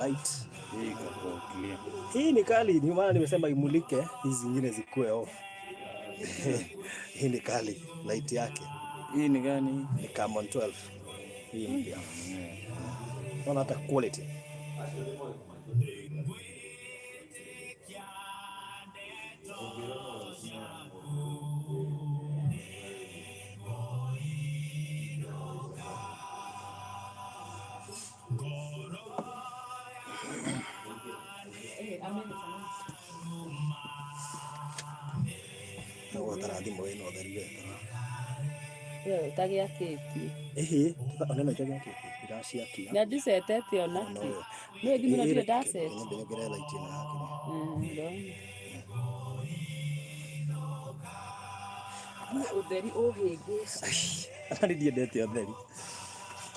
Light. Hii iko clear. Hii ni kali, ndio maana nimesema imulike, hizi zingine zikuwe off. Hii ni kali, light yake Hii ni gani? Ni Camon 12. Hii mpya. Naona hata quality. Na gwetara thimũ ĩno ũtheri wetara. Ĩyo ĩtagĩakĩtie. Ĩhĩ, oneno itagiakĩtie, iraciakia. Na ndicetete onakĩ. Nĩ thimũ ĩno ndirĩ ndaceti. Nyongerere light ĩno yake. Ndona. Niĩ ũtheri ũhĩngĩca. Ana niĩ ndiendete ũtheri.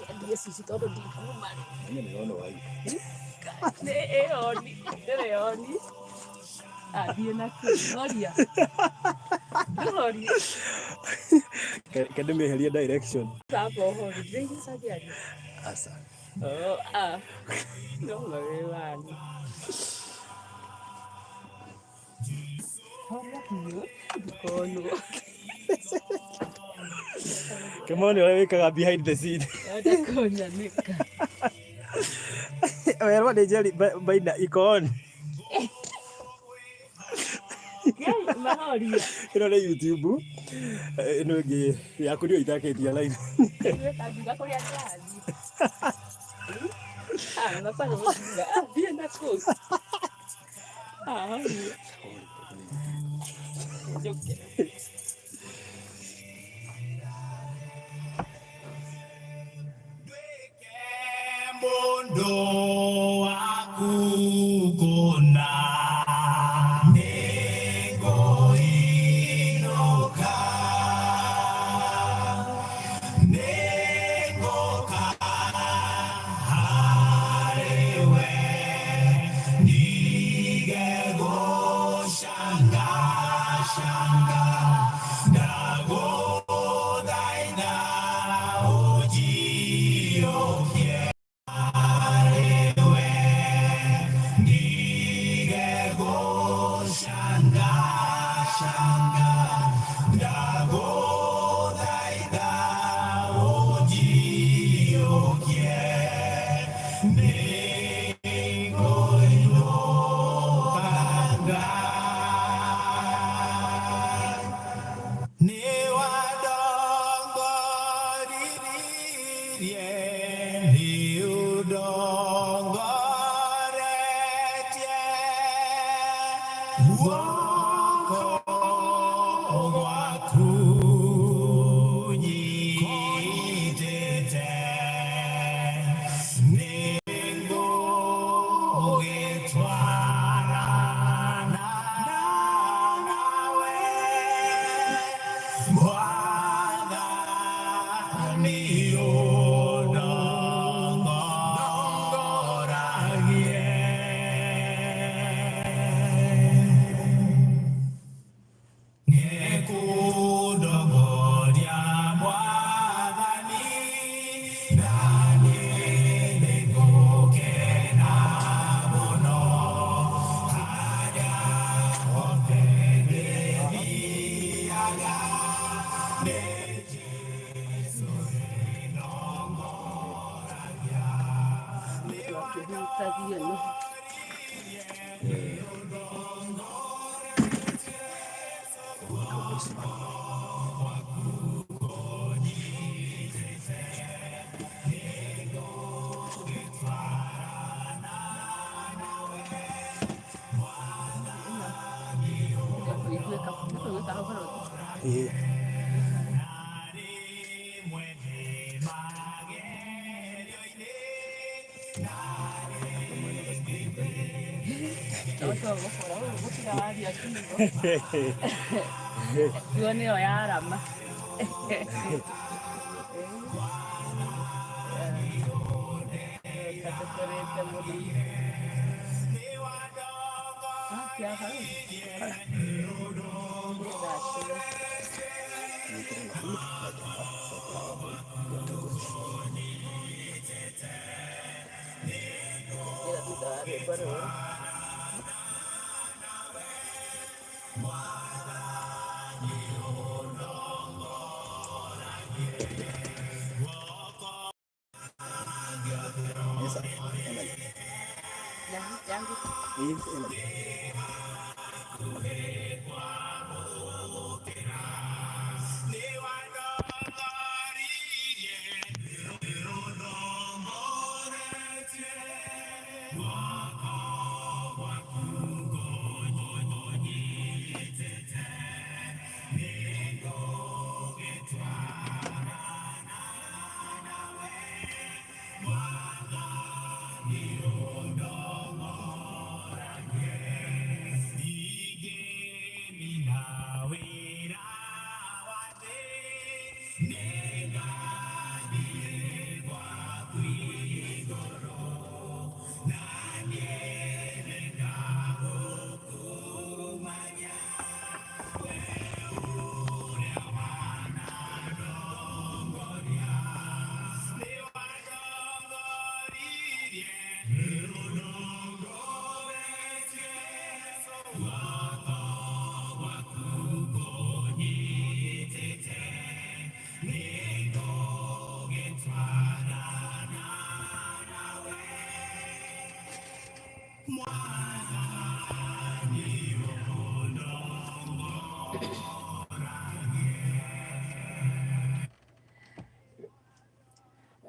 Kendie cici tondũ ndikuma. Niĩ nĩrona wai. Nĩ ĩoni, ndĩrĩ oni. Athiĩ na kĩ? Horia. Horia. Ke ndĩmĩeherie direction. Saba ũhori. Ndĩigucagia. Aca. Oh, ah. No wĩ wani. Horia biũ. Ndikonwo. Kĩmoni ũrĩa wĩkaga behind the scene. Ndakonyanĩka. Werwo nĩ Njeri baina iko on. Ngai, mahoria. Ĩno nĩ YouTube. Ĩno ĩngĩ yaku nĩyo itakĩtie line. Ngiuga kũrĩa ndĩrathiĩ. Ah, unafanya ujinga. Ah, thiĩ na kũu. Ah, horia. Njũke. Mundu waku kũna nĩngũinũka nĩngũka harĩwe ndige gũcangacanga ndagũthaitha ũnjiyũkie harĩwe ndige gũcangacanga ndagũthaitha ũnjiyũkie nĩngũinũka Nĩ wandongoririe nĩ ũndongoretie guoko gwaku nyitĩte nĩngũgĩtwarana nawe Mwathani ũndongoragie. Nĩngũndongoria Mwathani na niĩ nĩngũkena mũno harĩa hothe ndĩthiaga nĩ Jesũ rĩndongoragia. Ngĩhutagia no. Kũiguĩka hau haro. Ĩĩ. Rĩmwe ndĩ magerio-inĩ Gũkora gũtiga waria kiugo. Kiugo nĩyo yarama. Tũkũrĩte mũno. Ah, kĩa hau. Nĩgacĩra. Nyitĩre na hau, na njamba, coke wa mbũri. Ĩra thutha. Esa, Emily. Yangu. Hii, Emily.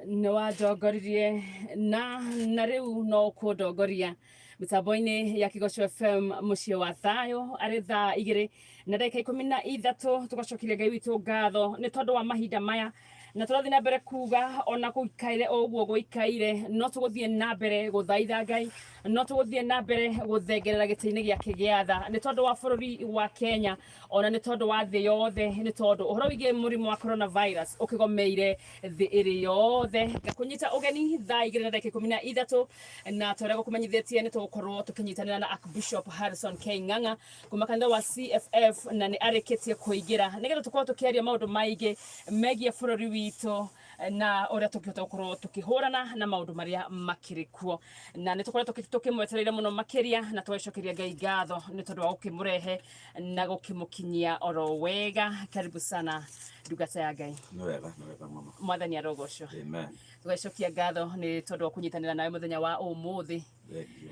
Nĩ wandongoririe na rĩu no kũndongoria mĩtambo-inĩ ya Kĩgoco FM mũciĩ wa thayũ arĩ thaa 2 na ndagĩka 13. Tũgacokeria Ngai witũ ngatho nĩ tondũ wa mahinda maya, na tũrathiĩ na mbere kuga ona gũikaire o ũguo gũikaire, no tũgũthiĩ na mbere gũthaitha Ngai, no tũgũthiĩ na mbere gũthengerera gĩtĩ-inĩ gĩake gĩa tha nĩ tondũ wa bũrũri wa Kenya, ona nĩ tondũ wa thĩ yothe, nĩ tondũ ũhoro wĩgiĩ mũrimũ wa coronavirus ũkĩgomeire thĩ ĩrĩ yothe. Ngakũnyita ũgeni thaa 2 na ndagĩka 13, na torĩa gũkũmenyithĩtie nĩ tũgũkorwo tũkĩnyitanĩra na Archbishop Harrison K Ng'ang'a kuma kanitha wa CFF, na nĩ arĩkĩtie kũingĩra nĩgetha tũkorwo tũkĩaria maũndũ maingĩ megiĩ bũrũri witũ na ũrĩa tũngĩhota gũkorwo tũkĩhũrana na maũndũ marĩa makĩrĩ kuo, na nĩ tũkoretwo tũkĩmwetereire mũno makĩria, na tũgacokeria Ngai ngatho nĩ tondũ wa gũkĩmũrehe na gũkĩmũkinyia oro wega. Karibu sana ndungata ya Ngai. Nĩ wega, nĩ wega mũno. Mwathani arogocwo. Amen. Tũgacokia ngatho nĩ tondũ wa kũnyitanĩra nawe mũthenya wa ũmũthĩ. Thank you.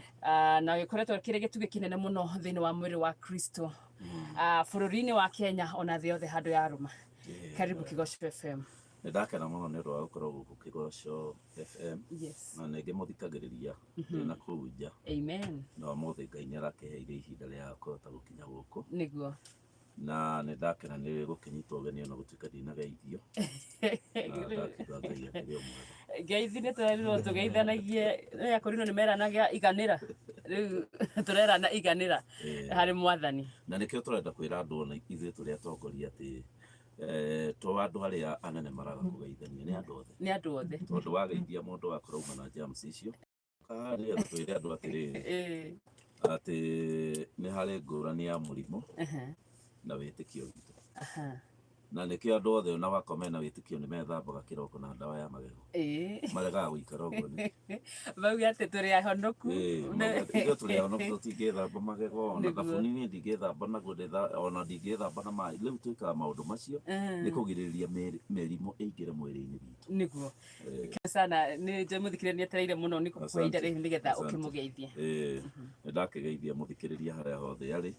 Na gĩkoretwo kĩrĩ gĩtugĩ kĩnene mũno thĩinĩ wa mwĩrĩ wa Kristo, bũrũri-inĩ wa Kenya ona thĩ yothe handũ yarũma. Karibu Kĩgoco FM. Nĩ ndakena mũno nĩ ũndũ wa gũkorwo gũkũ Kĩgoco FM. Yes. Na nĩ ngĩmũthikagĩrĩria ndĩ na kũu nja. Amen. Na ũmũthĩ Ngai nĩ arakĩheire ihinda rĩa kũhota gũkinya gũkũ. Nĩguo. Na nĩ ndakena nĩ gũkĩnyitwo ũgeni ona gũtuĩka ndinageithio. Na ndakiuga Ngai akĩrĩ o mwega. Ngeithi nĩ twerirwo tũgeithanagie, nĩ akorino nĩ meranaga iganĩra, rĩu tũrerana iganĩra harĩ Mwathani. Na nĩkĩo tũrenda kwĩra andũ ona ithuĩ tũrĩ atongoria atĩ to andũ arĩa anene maraga kũgeithania, nĩ andũ othe. Nĩ andũ othe. Tondũ wageithia mũndũ wakorwo uma na germs icio. Nĩgetha twĩre andũ atĩrĩrĩ, atĩ nĩ harĩ ngũrani ya mũrimũ na wĩtĩkio witũ. Na nĩkĩo andũ othe ona wakorwo mena wĩtĩkio nĩ methambaga kĩroko na ndawa ya magego. Maregaga gũikara ũguo nĩkĩ? Mauga atĩ tũrĩ ahonoku. Ithuĩ tũrĩ ahonoku, tũtingĩthamba magego, ona Nĩguo. thabuni niĩ ndingĩthamba naguo, ona ndingĩthamba na maĩ. Rĩu twĩkaga maũndũ macio nĩ kũgirĩrĩria mĩrimũ ĩingĩre mwĩrĩ-inĩ witũ. Nĩguo. Sana nĩ njũĩ mũthikĩrĩria nĩ etereire mũno nĩ gũkũhe ihinda rĩrĩ nĩgetha ũkĩmũgeithie. Nĩ ndakĩgeithia mũthikĩrĩria harĩa hothe arĩ.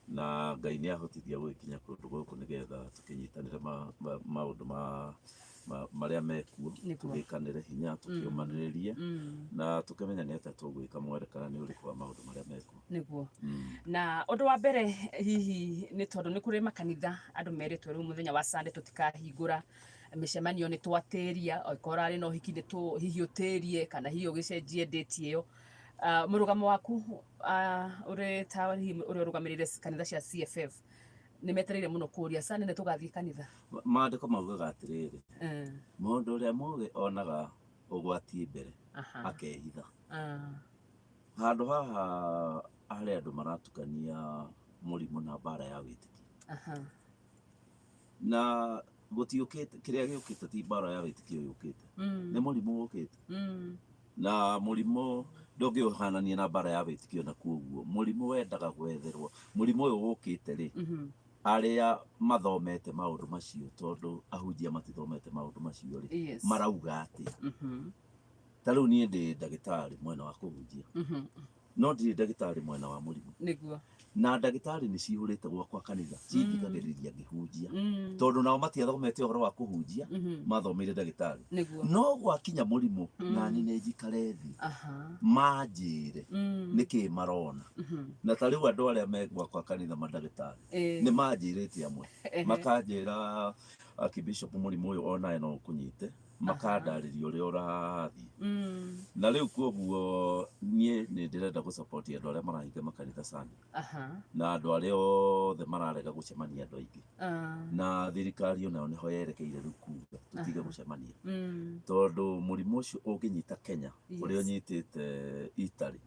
Na Ngai nĩ ahotithia gũgĩkinya kũndũ gũkũ nĩgetha tũkĩnyitanĩre maũndũ marĩa mekuo, tũgĩkanĩre hinya, tũkĩũmanĩrĩrie, na tũkĩmenya nĩ atĩa tũgwĩka mwerekera nĩ ũrĩkũ wa maũndũ marĩa mekuo. Nĩguo. Na ũndũ wa mbere hihi nĩ tondũ nĩ kũrĩ makanitha andũ merĩtwo rĩu mũthenya wa Sunday tũtikahingũra mĩcemanio, nĩ twatĩria, okorwo arĩ na ũhiki nĩ hihi ũtĩrie kana hihi ũgĩcenjie date ĩyo. Mũrũgamo waku, ũrĩ ta hihi ũrĩa ũrũgamĩrĩire kanitha cia CFF, nĩ metereire mũno kũũria Sunday nĩ tũgathiĩ kanitha? Maandĩko maugaga atĩrĩrĩ, mũndũ ũrĩa mũũgĩ onaga ũgwati mbere akehitha. Handũ haha harĩ andũ maratukania mũrimũ na mbara ya wĩtĩkio. Na gũtiũkĩte, kĩrĩa gĩũkĩte ti mbara ya wĩtĩkio yũkĩte. Nĩ mũrimũ ũkĩte. Na mũrimũ Ndũngĩũhanania na mbara ya wĩtĩkio, na kuoguo mũrimũ wendaga gwetherwo. Mũrimũ ũyũ ũkĩte rĩ, arĩa mathomete maũndũ macio, tondũ ahunjia matithomete maũndũ macio rĩ, marauga atĩa? Ta rĩu niĩ ndĩ ndagĩtarĩ mwena wa kũhunjia, no ndirĩ ndagĩtarĩ mwena wa mũrimũ. Na ndagĩtarĩ nĩ cihũrĩte gwakwa kanitha, cithikagĩrĩria ngĩhunjia, tondũ nao matiathomete ũhoro wa kũhunjia, mathomeire ndagĩtarĩ. No gwakinya mũrimũ, nani nĩ njikare thĩ manjĩre nĩkĩ marona. Na ta rĩu andũ arĩa me gwakwa kanitha mandagĩtarĩ nĩ manjĩrĩte amwe, makanjĩra, "Archbishop, mũrimũ ũyũ onawe no ũkũnyite," makandarĩria ũrĩa ũrathiĩ. Na rĩu koguo niĩ nĩ ndĩrenda gũ support andũ arĩa marahinga makanitha sana, na andũ arĩa othe mararega gũcemania andũ aingĩ. Na thirikari onayo nĩho yerekeire rĩu kuga tũtige gũcemania, tondũ mũrimũ ũcio ũngĩnyita Kenya ũrĩa ũnyitĩte Italy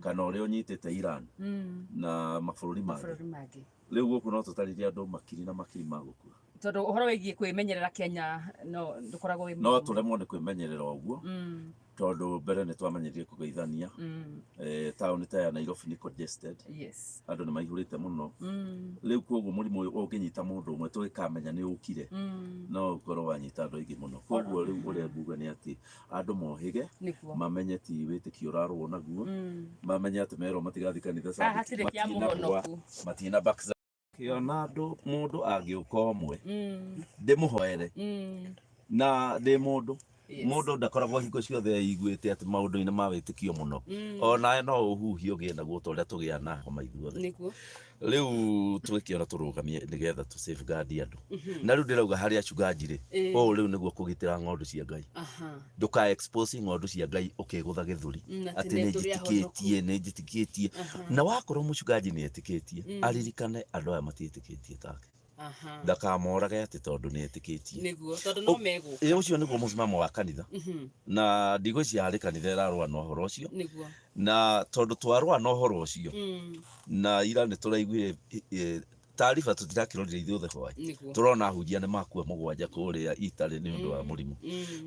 kana ũrĩa ũnyitĩte Iran na mabũrũri mangĩ, mabũrũri mangĩ, rĩu gũkũ no tũtarĩrie andũ makiri na makiri ma gũkua. Tondũ ũhoro wĩgiĩ kwĩmenyerera Kenya no ndũkoragwo wĩ no mũũru. Tũremwo nĩ kwĩmenyerera ũguo, tondũ mbere nĩ twamenyerire kũgeithania. Taũni ta ya Nairobi nĩ congested, andũ nĩ maihũrĩte mũno. Rĩu koguo mũrimũ ũyũ ũngĩnyita mũndũ ũmwe tũgĩkamenya nĩ ũkire, no ũkorwo wanyita andũ aingĩ mũno. Koguo rĩu ũrĩa nguga nĩ atĩ andũ mohĩge, mamenye ti wĩtĩkio ũrarũo naguo, mamenye atĩ merwo matigathiĩ kanitha Haha hatirĩ kĩa matinagwa, mũhonoku. Matina kĩona andũ mũndũ angĩũka ũmwe ndĩmũhoere na ndĩ mũndũ. Mũndũ ndakoragwo hingo ciothe aiguĩte atĩ maũndũ-inĩ ma wĩtĩkio mũno. Onawe no ũhuhie ũgĩe naguo ta ũrĩa tũgĩa na homa ithuothe. Rĩu tũgĩkĩona tũrũgamie nĩgetha tũ safeguard andũ. Na rĩu ndĩrauga harĩ achungaji rĩ, ũũ rĩu nĩguo kũgitĩra ng'ondu cia Ngai. Ndũka expose ng'ondu cia Ngai ũkĩgũtha gĩthũri atĩ atĩ nĩ nĩ tũrĩ njĩtĩkĩtie, nĩ njĩtĩkĩtie. Na wakorwo mũchungaji nĩ etĩkĩtie, aririkane andũ aya matiĩtĩkĩtie take. Ndakamorage atĩ tondũ nĩ etĩkĩtie. Nĩguo, tondũ no megũka. Ĩ, ũcio nĩguo mũsimamo wa kanitha. Na ndigwĩciria harĩ kanitha ĩrarũa na ũhoro ũcio. Na tondũ twarũa na ũhoro ũcio, na ira nĩ tũraiguire taariba, tũtirakĩrorire ithuothe hwaĩ, tũrona ahunjia nĩ makua 7 kũrĩa Italy nĩ ũndũ wa mũrimũ.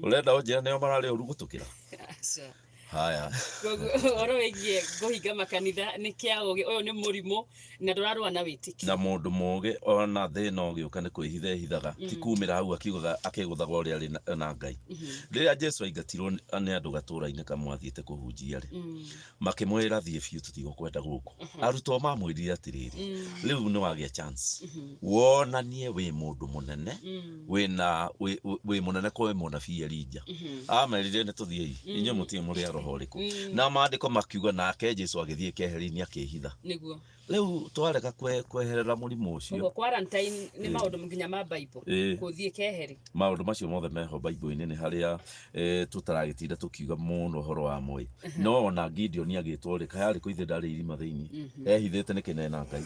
Ũrenda ũnjĩra nĩo mararĩ ũru gũtũkĩra? Aca. Haya. Koguo ũhoro wĩgiĩ kũhinga makanitha nĩ kĩa ũgĩ, ũyũ nĩ mũrimũ na ndũrarũa na wĩtĩkio. Na mũndũ mũgĩ ona thĩna ũgĩũka nĩ kwĩhitha ehithaga, ti kumĩra hau akĩgũtha akĩgũthaga ũrĩa arĩ na Ngai. Rĩrĩa Jesu aingatirwo nĩ andũ gatũra-inĩ kamwe athiĩte kũhunjia rĩ, makĩmwĩra, "Thiĩ biũ, tũtigũkwenda gũkũ." Arutwo mamwĩrire atĩrĩrĩ, "Rĩu nĩ wagĩa chance wonanie wĩ mũndũ mũnene, wĩna wĩ mũnene kwĩ mũnabii Elija." Amerire, "Nĩ tũthiĩi, inyuĩ mũtirĩ mũrĩ a roho ũrĩkũ." Na maandĩko makiuga nake Jesu agĩthiĩ keheri-inĩ akĩhitha. Rĩu twarega kweherera mũrimũ ũcio. Koguo quarantine nĩ maũndũ nginya ma Bible, kũthiĩ keheri. Maũndũ macio mothe meho Bible-inĩ, nĩ harĩa tũtaragĩtinda tũkiuga mũno ũhoro wa mwĩ, no ona Gideon agĩtwo rĩ, kayarĩ kũ ithe ndarĩ irima thĩinĩ ehithĩte nĩkĩ nena Ngai?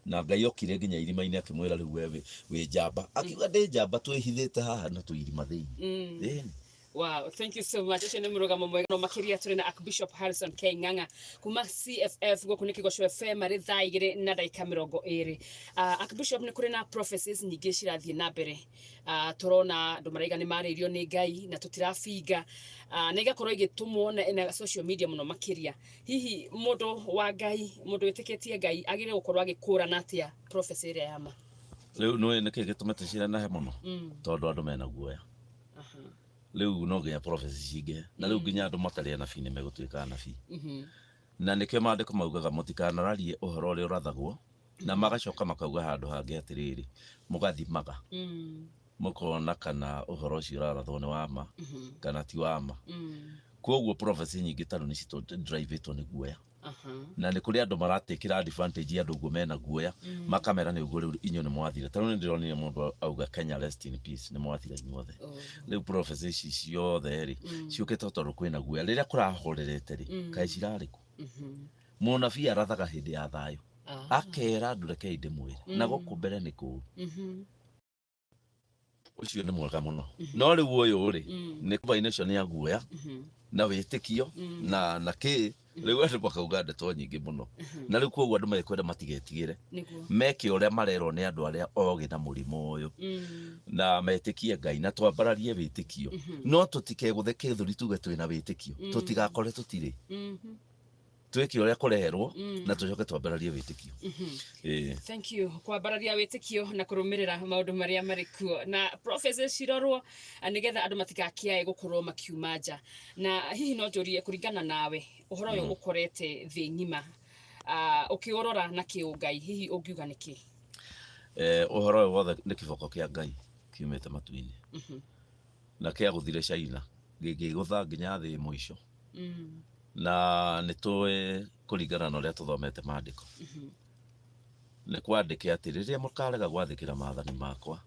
Na Ngai okire nginya irima-inĩ akĩmwĩra, "Rĩu we wĩ njamba." Akiuga, "Ndĩ njamba twĩhithĩte haha na twĩ irima thĩinĩ?" Ĩni. Wow, thank you so much. Ũcio nĩ mũrũgamo mwega no makĩria. Tũrĩ na Archbishop Harrison K Ng'ang'a kuma CFF gũkũ nĩ Kĩgoco FM arĩ thaa 2:20. Archbishop, nĩ kũrĩ na prophecies nyingĩ cirathiĩ na mbere. Tũrona andũ maraiga nĩ marĩirio nĩ Ngai na tũtirabinga, na igakorwo igĩtũmwo na social media mũno makĩria. Hihi mũndũ wa Ngai, mũndũ wĩtĩkĩtie Ngai agĩrĩire gũkorwo agĩkũrana atĩa prophecy ĩrĩa ya ma? Rĩu nĩũĩ nĩkĩ gĩtũmĩte cirenehe mũno? Tondũ andũ mena guoya. Rĩu no nginya prophecy cingĩhe, na rĩu nginya andũ matarĩ anabii nĩ megũtuĩka anabii. Na nĩkĩo maandĩko maugaga mũtikanararie ũhoro ũrĩa ũrathagwo, na magacoka makauga handũ hangĩ atĩrĩrĩ, mũgathimaga mũkona kana ũhoro ũcio ũrarathwo nĩ wa ma kana ti wa ma. Koguo prophecy nyingĩ tarĩu nĩ citũ-drive-ĩtwo nĩ guoya. Na nĩ kũrĩ andũ maratĩkĩra advantage ya andũ ũguo mena guoya, makamera nĩ ũguo rĩu inyuĩ nĩ mwathira. Tarĩu nĩ ndĩronire mũndũ auga, "Kenya rest in peace, nĩ mwathira inyuothe." Rĩu prophecy ici ciothe rĩ, ciũkĩte tondũ kwĩna guoya. Rĩrĩa kũrahorerete rĩ, kaĩ cirarĩ kũ? Mũnabii arathaga hĩndĩ ya thayũ, akera andũ, "Rekei ndĩmwĩre na gũkũ mbere nĩ kũũru." Ũcio nĩ mwega mũno, no rĩu ũyũ rĩ, nĩ combination ya guoya na wĩtĩkio na kĩ. Rĩu andũ makauga ndeto nyingĩ mũno, na rĩu koguo andũ mekwenda matigetigĩre, Nĩguo. Meke ũrĩa marerwo nĩ andũ arĩa ogĩ na mũrimũ ũyũ, na metĩkie Ngai na twambararie wĩtĩkio, no tũtikegũthe kĩthũri tuge twĩna wĩtĩkio, tũtigakore tũtirĩ. Twĩke ũrĩa kũrerwo na tũcoke twambararie wĩtĩkio. Ĩĩ. Thank you. Kwambararia wĩtĩkio na kũrũmĩrĩra maũndũ marĩa marĩ kuo na prophecy cirorwo nĩgetha andũ matigakĩae gũkorwo makiuma nja. Na hihi no njũrie, kũringana nawe, ũhoro ũyũ ũkorete thĩ ng'ima, ũkĩũrora na kĩũngai, hihi ũngiuga nĩkĩ? Ũhoro ũyũ wothe nĩ kĩboko kĩa Ngai kiumĩte matu-inĩ, na kĩagũthire China gĩkĩgũtha nginya thĩ mũico. Na nĩ tũĩ kũringana na ũrĩa tũthomete maandĩko, nĩ kwandĩke atĩ rĩrĩa mũkarega gwathĩkĩra maathani makwa,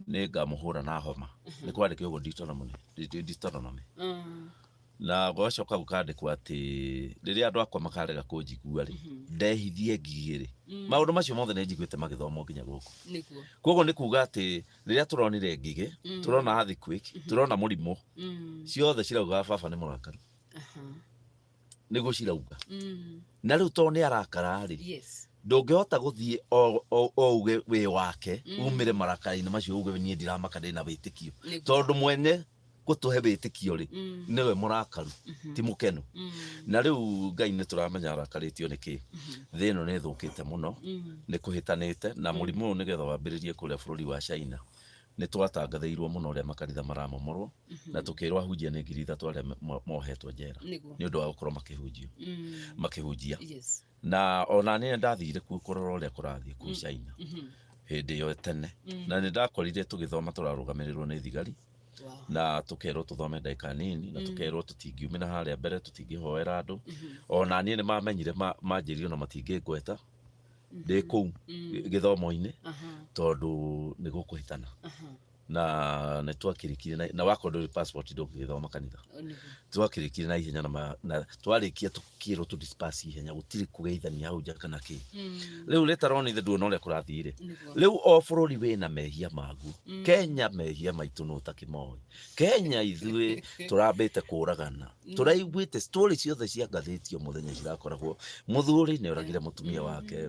nĩ ngamũhũra na homa. Nĩ kwandĩke ũguo Deuteronomy, Deuteronomy. Na gwacoka gũkandĩkwo atĩ rĩrĩa andũ akwa makarega kũnjigua rĩ, ndehithie ngigĩ rĩ. Maũndũ macio mothe nĩ njiguĩte magĩthomwo nginya gũkũ. Koguo nĩ kuga atĩ rĩrĩa tũronire ngigĩ, tũrona earthquake, tũrona mũrimũ, ciothe cirauga baba nĩ mũrakaru. Nĩguo cirauga. Na rĩu tondũ nĩ arakara rĩ, ndũngĩhota gũthiĩ o uge wĩ wake, umĩre marakara-inĩ macio uge niĩ ndiramaka, ndĩna wĩtĩkio. Tondũ mwene gũtũhe wĩtĩkio rĩ, nĩwe mũrakaru, ti mũkenu. Na rĩu Ngai nĩ tũramenya arakarĩtio nĩ kĩ. Thĩ ĩno nĩ ĩthũkĩte mũno, nĩ kũhĩtanĩte, na mũrimũ ũyũ nĩgetha wambĩrĩrie kũrĩa bũrũri wa China, nĩ twatangathĩirwo mũno ũrĩa makanitha maramomorwo, na tũkĩrwo ahunjia nĩ 3,000 arĩa mohetwo njera nĩ ũndũ wa gũkorwo makĩhunjio, makĩhunjia. Na ona niĩ ndathire kuo kũrora ũrĩa kũrathiĩ kũu China hĩndĩ ĩyo tene, na nĩ ndakorire tũgĩthoma tũrarũgamĩrĩrwo nĩ thigari, na tũkerwo tũthome ndagĩka nini, na tũkerwo tũtingiumĩra harĩa mbere, tũtingĩhoera andũ. Ona niĩ nĩ mamenyire, manjĩrire ona matingĩngweta ndĩ kũu gĩthomo-inĩ, tondũ nĩ gũkũhĩtana. Na nĩ twakĩrĩkire na wakorwo ndũrĩ passport ndũngĩgĩthoma kanitha. Twakĩrĩkire na ihenya, na twarĩkia tũkĩrwo tũ disperse ihenya, gũtirĩ kũgeithania hau nja kana kĩ. Rĩu later on ithe nduona ũrĩa kũrathiĩ rĩ. Rĩu o bũrũri wĩna mehia maguo. Kenya mehia maitũ nũ ũtakĩmoĩ? Kenya ithuĩ tũrambĩte kũragana, tũraiguĩte story ciothe cia ngathĩti o mũthenya cirakoragwo mũthuri nĩ oragire mũtumia wake,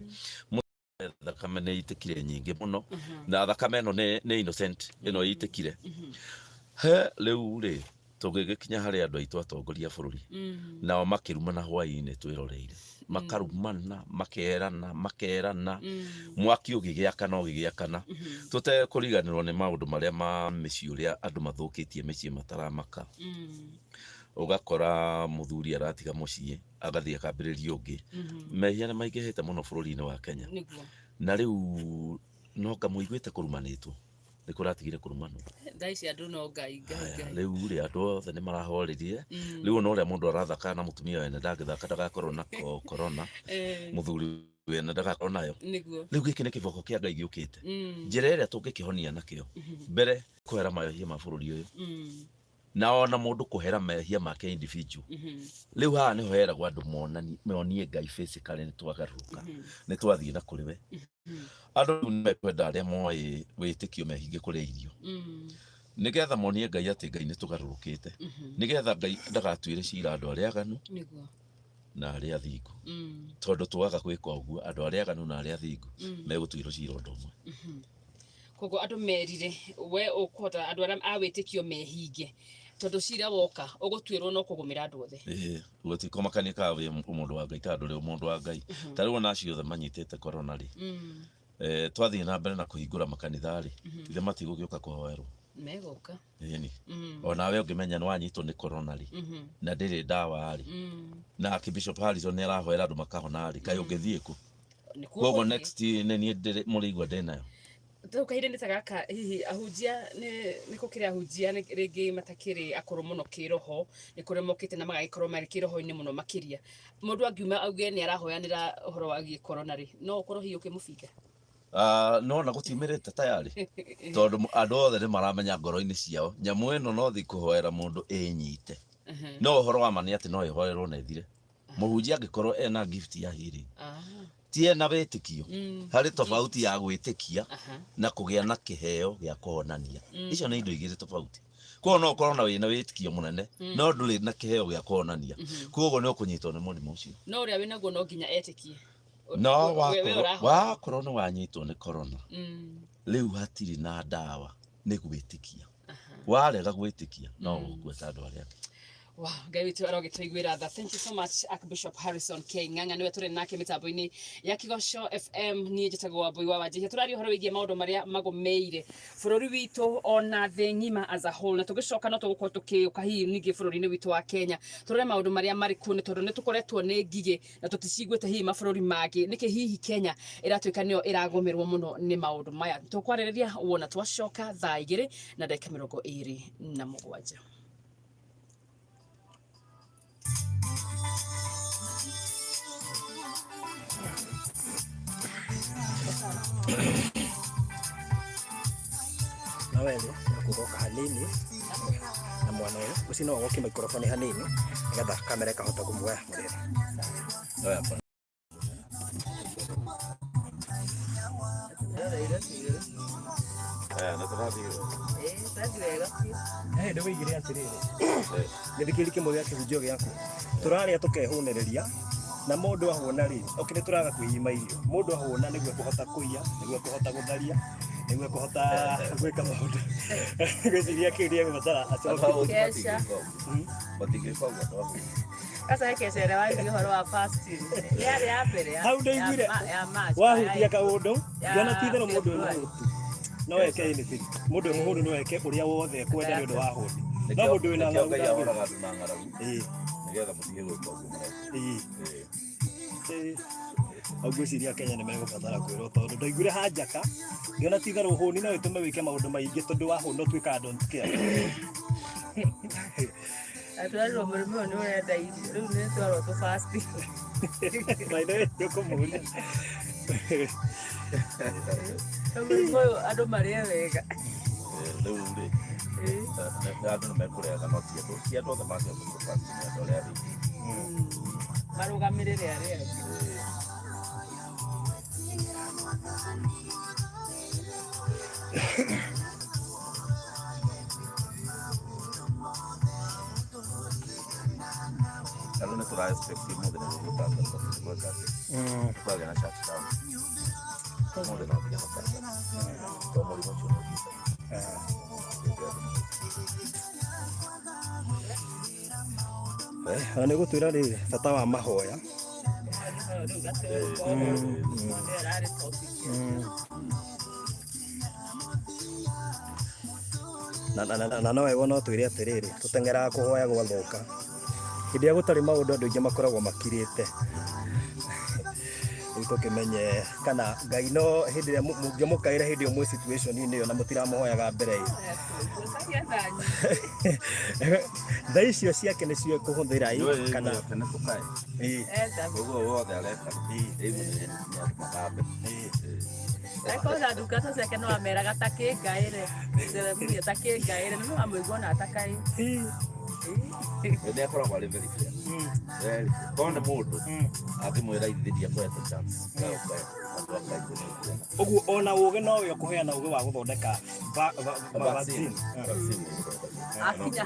thakame nĩ itĩkire nyingĩ mũno, na thakame ĩno nĩ innocent ĩno ĩitĩkire he. Rĩu rĩ, tũgĩgĩkinya harĩ andũ aitũ atongoria a bũrũri, nao makĩrumana hwaĩ-inĩ twĩroreire, makarumana, makerana, makerana, mwaki ũgĩgĩakana, ũgĩgĩakana, tũtekũriganĩrwo nĩ maũndũ marĩa ma mĩciĩ, ũrĩa andũ mathũkĩtie mĩciĩ mataramaka. Ũgakora mũthuri aratiga mũciĩ agathiĩ akambĩrĩria ũngĩ. Mehia nĩ maingĩhĩte mũno bũrũri-inĩ wa Kenya. Na rĩu no ngamũiguĩte kũrumanĩtwo, nĩ kũratigire kũrumanwo. Thaa ici andũ no Ngai, Ngai. Haya, Ngai. Rĩu rĩ, andũ othe nĩ marahorerire. Rĩu ona ũrĩa mũndũ arathaka na mũtumia wene ndangĩthaka ndagakorwo na corona, mũthuri wene ndagakorwo nayo. Rĩu gĩkĩ nĩ kĩboko kĩa Ngai gĩũkĩte. Njĩra ĩrĩa tũngĩkĩhonia nakĩo, mbere kũhera mehia ma bũrũri ũyũ, na ona mũndũ kũhera mehia make individual. Rĩu haha nĩho heragwo andũ monanie, monie Ngai physically nĩ twagarũrũka, nĩ twathiĩ na kũrĩ we. Andũ rĩu nĩ mekwenda arĩa moĩ wĩtĩkio mehinge kũrĩa irio, nĩgetha monie Ngai atĩ Ngai nĩ tũgarũrũkĩte, nĩgetha Ngai ndagatuĩre cira andũ arĩa aganu na arĩa athingu, tondũ twaga gwĩka ũguo, andũ arĩa aganu na arĩa athingu megũtuĩrwo cira ũndũ ũmwe. Koguo andũ merire we ũkũhota andũ arĩa a wĩtĩkio mehinge, tondũ cira woka ũgũtuĩrwo no kũgũmĩra andũ othe. Ĩĩ, gũtikũmakania kana wĩ mũndũ wa Ngai kana ndũrĩ mũndũ wa Ngai. Ta rĩu ona acio othe manyitĩte corona rĩ, twathiĩ na mbere na kũhingũra makanitha rĩ, ithe matigũgĩũka kũhoerwo? Megũka. Ĩni, onawe ũngĩmenya nĩ wanyitwo nĩ corona rĩ, na ndĩrĩ ndawa rĩ, na Archbishop Harrison nĩ arahoera andũ makahona rĩ, kaĩ ũngĩthiĩ kũ? Nĩkuo Koguo gũthiĩ. Next nĩ niĩ mũrĩigua ndĩ nayo. Rĩu kahinda-inĩ ta gaka, hihi ahunjia nĩ gũkĩrĩ ahunjia rĩngĩ matakĩrĩ akũrũ mũno kĩroho, nĩ kũrĩ mokĩte na magagĩkorwo marĩ kĩroho-inĩ mũno makĩria. Mũndũ angiuma auge nĩ arahoyanĩra ũhoro wa gĩ corona rĩ, no ũkorwo hihi ũkĩmũbinga? Ah, no na gũtiumĩrĩte tayarĩ, tondũ andũ othe nĩ maramenya ngoro-inĩ ciao nyamũ ĩno no thi kũhoera mũndũ ĩnyite. No ũhoro wa ma nĩ atĩ no ĩhoerwo na ĩthire, mũhunjia angĩkorwo ena gift ya healing, ti ena wĩtĩkio. Harĩ tofauti ya gwĩtĩkia na kũgĩa na kĩheo gĩa kũhonania. Icio nĩ indo igĩrĩ tofauti. Koguo no ũkorwo na wĩna wĩtĩkio mũnene no ndũrĩ na kĩheo gĩa kuonania, koguo nĩ ũkũnyitwo nĩ mũrimũ ũcio. No ũrĩa wĩnaguo no nginya etĩkie. No We ũrahona. Wakorwo nĩ wanyitwo nĩ corona, rĩu hatirĩ na ndawa, nĩ gwĩtĩkia. Warega gwĩtĩkia no ũkue ta andũ arĩa angĩ. Wow, Ngai witũ arogĩtũiguĩra tha. Thank you so much, Archbishop Harrison K Ng'ang'a, nĩwe tũrĩ nake mĩtambo-inĩ ya Kĩgoco FM. Niĩ njĩtagwo Wambui wa Wanjihia. Tũraria ũhoro wĩgiĩ maũndũ marĩa magũmĩire bũrũri witũ ona thĩ ng'ima as a whole, na tũgĩcoka no tũgũkorwo tũkĩũka hihi ningĩ bũrũri-inĩ witũ wa Kenya, tũrore maũndũ marĩa marĩ kuo, nĩ tondũ nĩ tũkoretwo nĩ ngigĩ na tũticiguĩte hihi mabũrũri mangĩ. Nĩkĩ hihi Kenya ĩratuĩka nĩyo ĩragũmĩrwo mũno nĩ maũndũ maya? Tũkwarĩrĩria wona twacoka thaa 2:27. Na wethe kugoka hanini na mwana ũyũ ũcio, no agokie microphone hanini nĩgetha kamera ĩkahota kũmuoya mũrĩre. Oya. Eh, na tũrathiĩ. Hĩndĩ wĩigire atĩrĩrĩ, gĩthikĩri kĩmwe gĩa kĩhunjio gĩaku, tũrarĩa tũkehũnĩrĩria na mũndũ ahũna rĩ, okay, nĩ tũraga kwĩima irio, mũndũ ahũna nĩguo ekũhota kũiya, nĩguo ekũhota gũtharia, nĩguo ekũhota gwĩka maũndũ. Ngwĩciria kĩu nĩ egũbatara acoke. Kesha. Matingĩka ũguo andũ ahũnu. Sasa hekecere waigua ũhoro wa fasting. Yarĩ ya mbere Hau ndaiguire ya March. Wahutia kaũndũ, Ya ngĩona ti itherũ mũndũ wĩ February. mũhũtu no eke anything, mũndũ wĩ mũhũnu no eke ũrĩa wothe ekwenda nĩ ũndũ wa hũni, no mũndũ wĩna Nĩkĩo Ngai ng'aragu ahoraga andũ na ng'aragu nĩgetha mũtige gwĩka ũguo mũreka. Ĩĩ. Hau ngwĩciria Kenya nĩ megũbatara kwĩrwo, tondũ ndaiguire hanjaka ngĩona ti itherũ hũni no ĩtũme wĩke maũndũ maingĩ, tondũ wahũna ũtuĩkaga don't care. Atwarirwo mũrimũ ũyũ nĩ ũrenda irio. Rĩu nĩ twarwo tũ fasting. By the way, nĩũkũmũria. Mũrimũ ũyũ andũ marĩe wega. Rĩu rĩ, andũ nĩ mekũrega, no ti andũ othe mangĩhota kũ-fast, nĩ andũ arĩa athĩni. Marũgamĩrĩre arĩa angĩ. Andũ nĩ tũra expect ũmũthĩ nĩ gũgũtangatha gweka atĩ kwagĩa na shutdown. Ũmũthĩ no nginya matangathe tondũ mũrimũ ũcio nĩ ũthiĩte. Na nĩ gũtwĩra rĩrĩ bata wa mahoya. Rĩu gatũĩ ararĩ topic. Na no wega no twĩre atĩrĩrĩ, tũteng'eraga kũhoya gwathũka, hĩndĩ ĩrĩa gũtarĩ maũndũ andũ aingĩ makoragwo makirĩte. Rĩu tũkĩmenye kana Ngai no hĩndĩ ĩrĩa mũngĩmũkaĩra hĩndĩ ĩyo mwĩ situation-inĩ ĩyo na mũtiramũhoyaga mbere ĩyo. Gũcaria thaa nyingĩ. Thaa icio ciake nĩcio ekũhũthĩra ĩ kana Tene tũkae. Etha. Ũguo wothe areka rĩu nĩ andũ magambe. Akorwo ndungata ciake no ameraga ta kĩngaĩre Jeremia, ta kĩngaĩre, nĩ wamũigua ona atakaĩ. Nĩ akoragwo arĩ very fair. Very fair. Korwo nĩ mũndũ angĩmwĩra ithe ndiakũhete chance, we ũkae andũ a Ngai nĩ ũkuona. Ũguo ona ũgĩ nowe ũkũheana ũgĩ wa gũthondeka vaccine. Vaccine nĩ ĩgũthondekwo. Akinya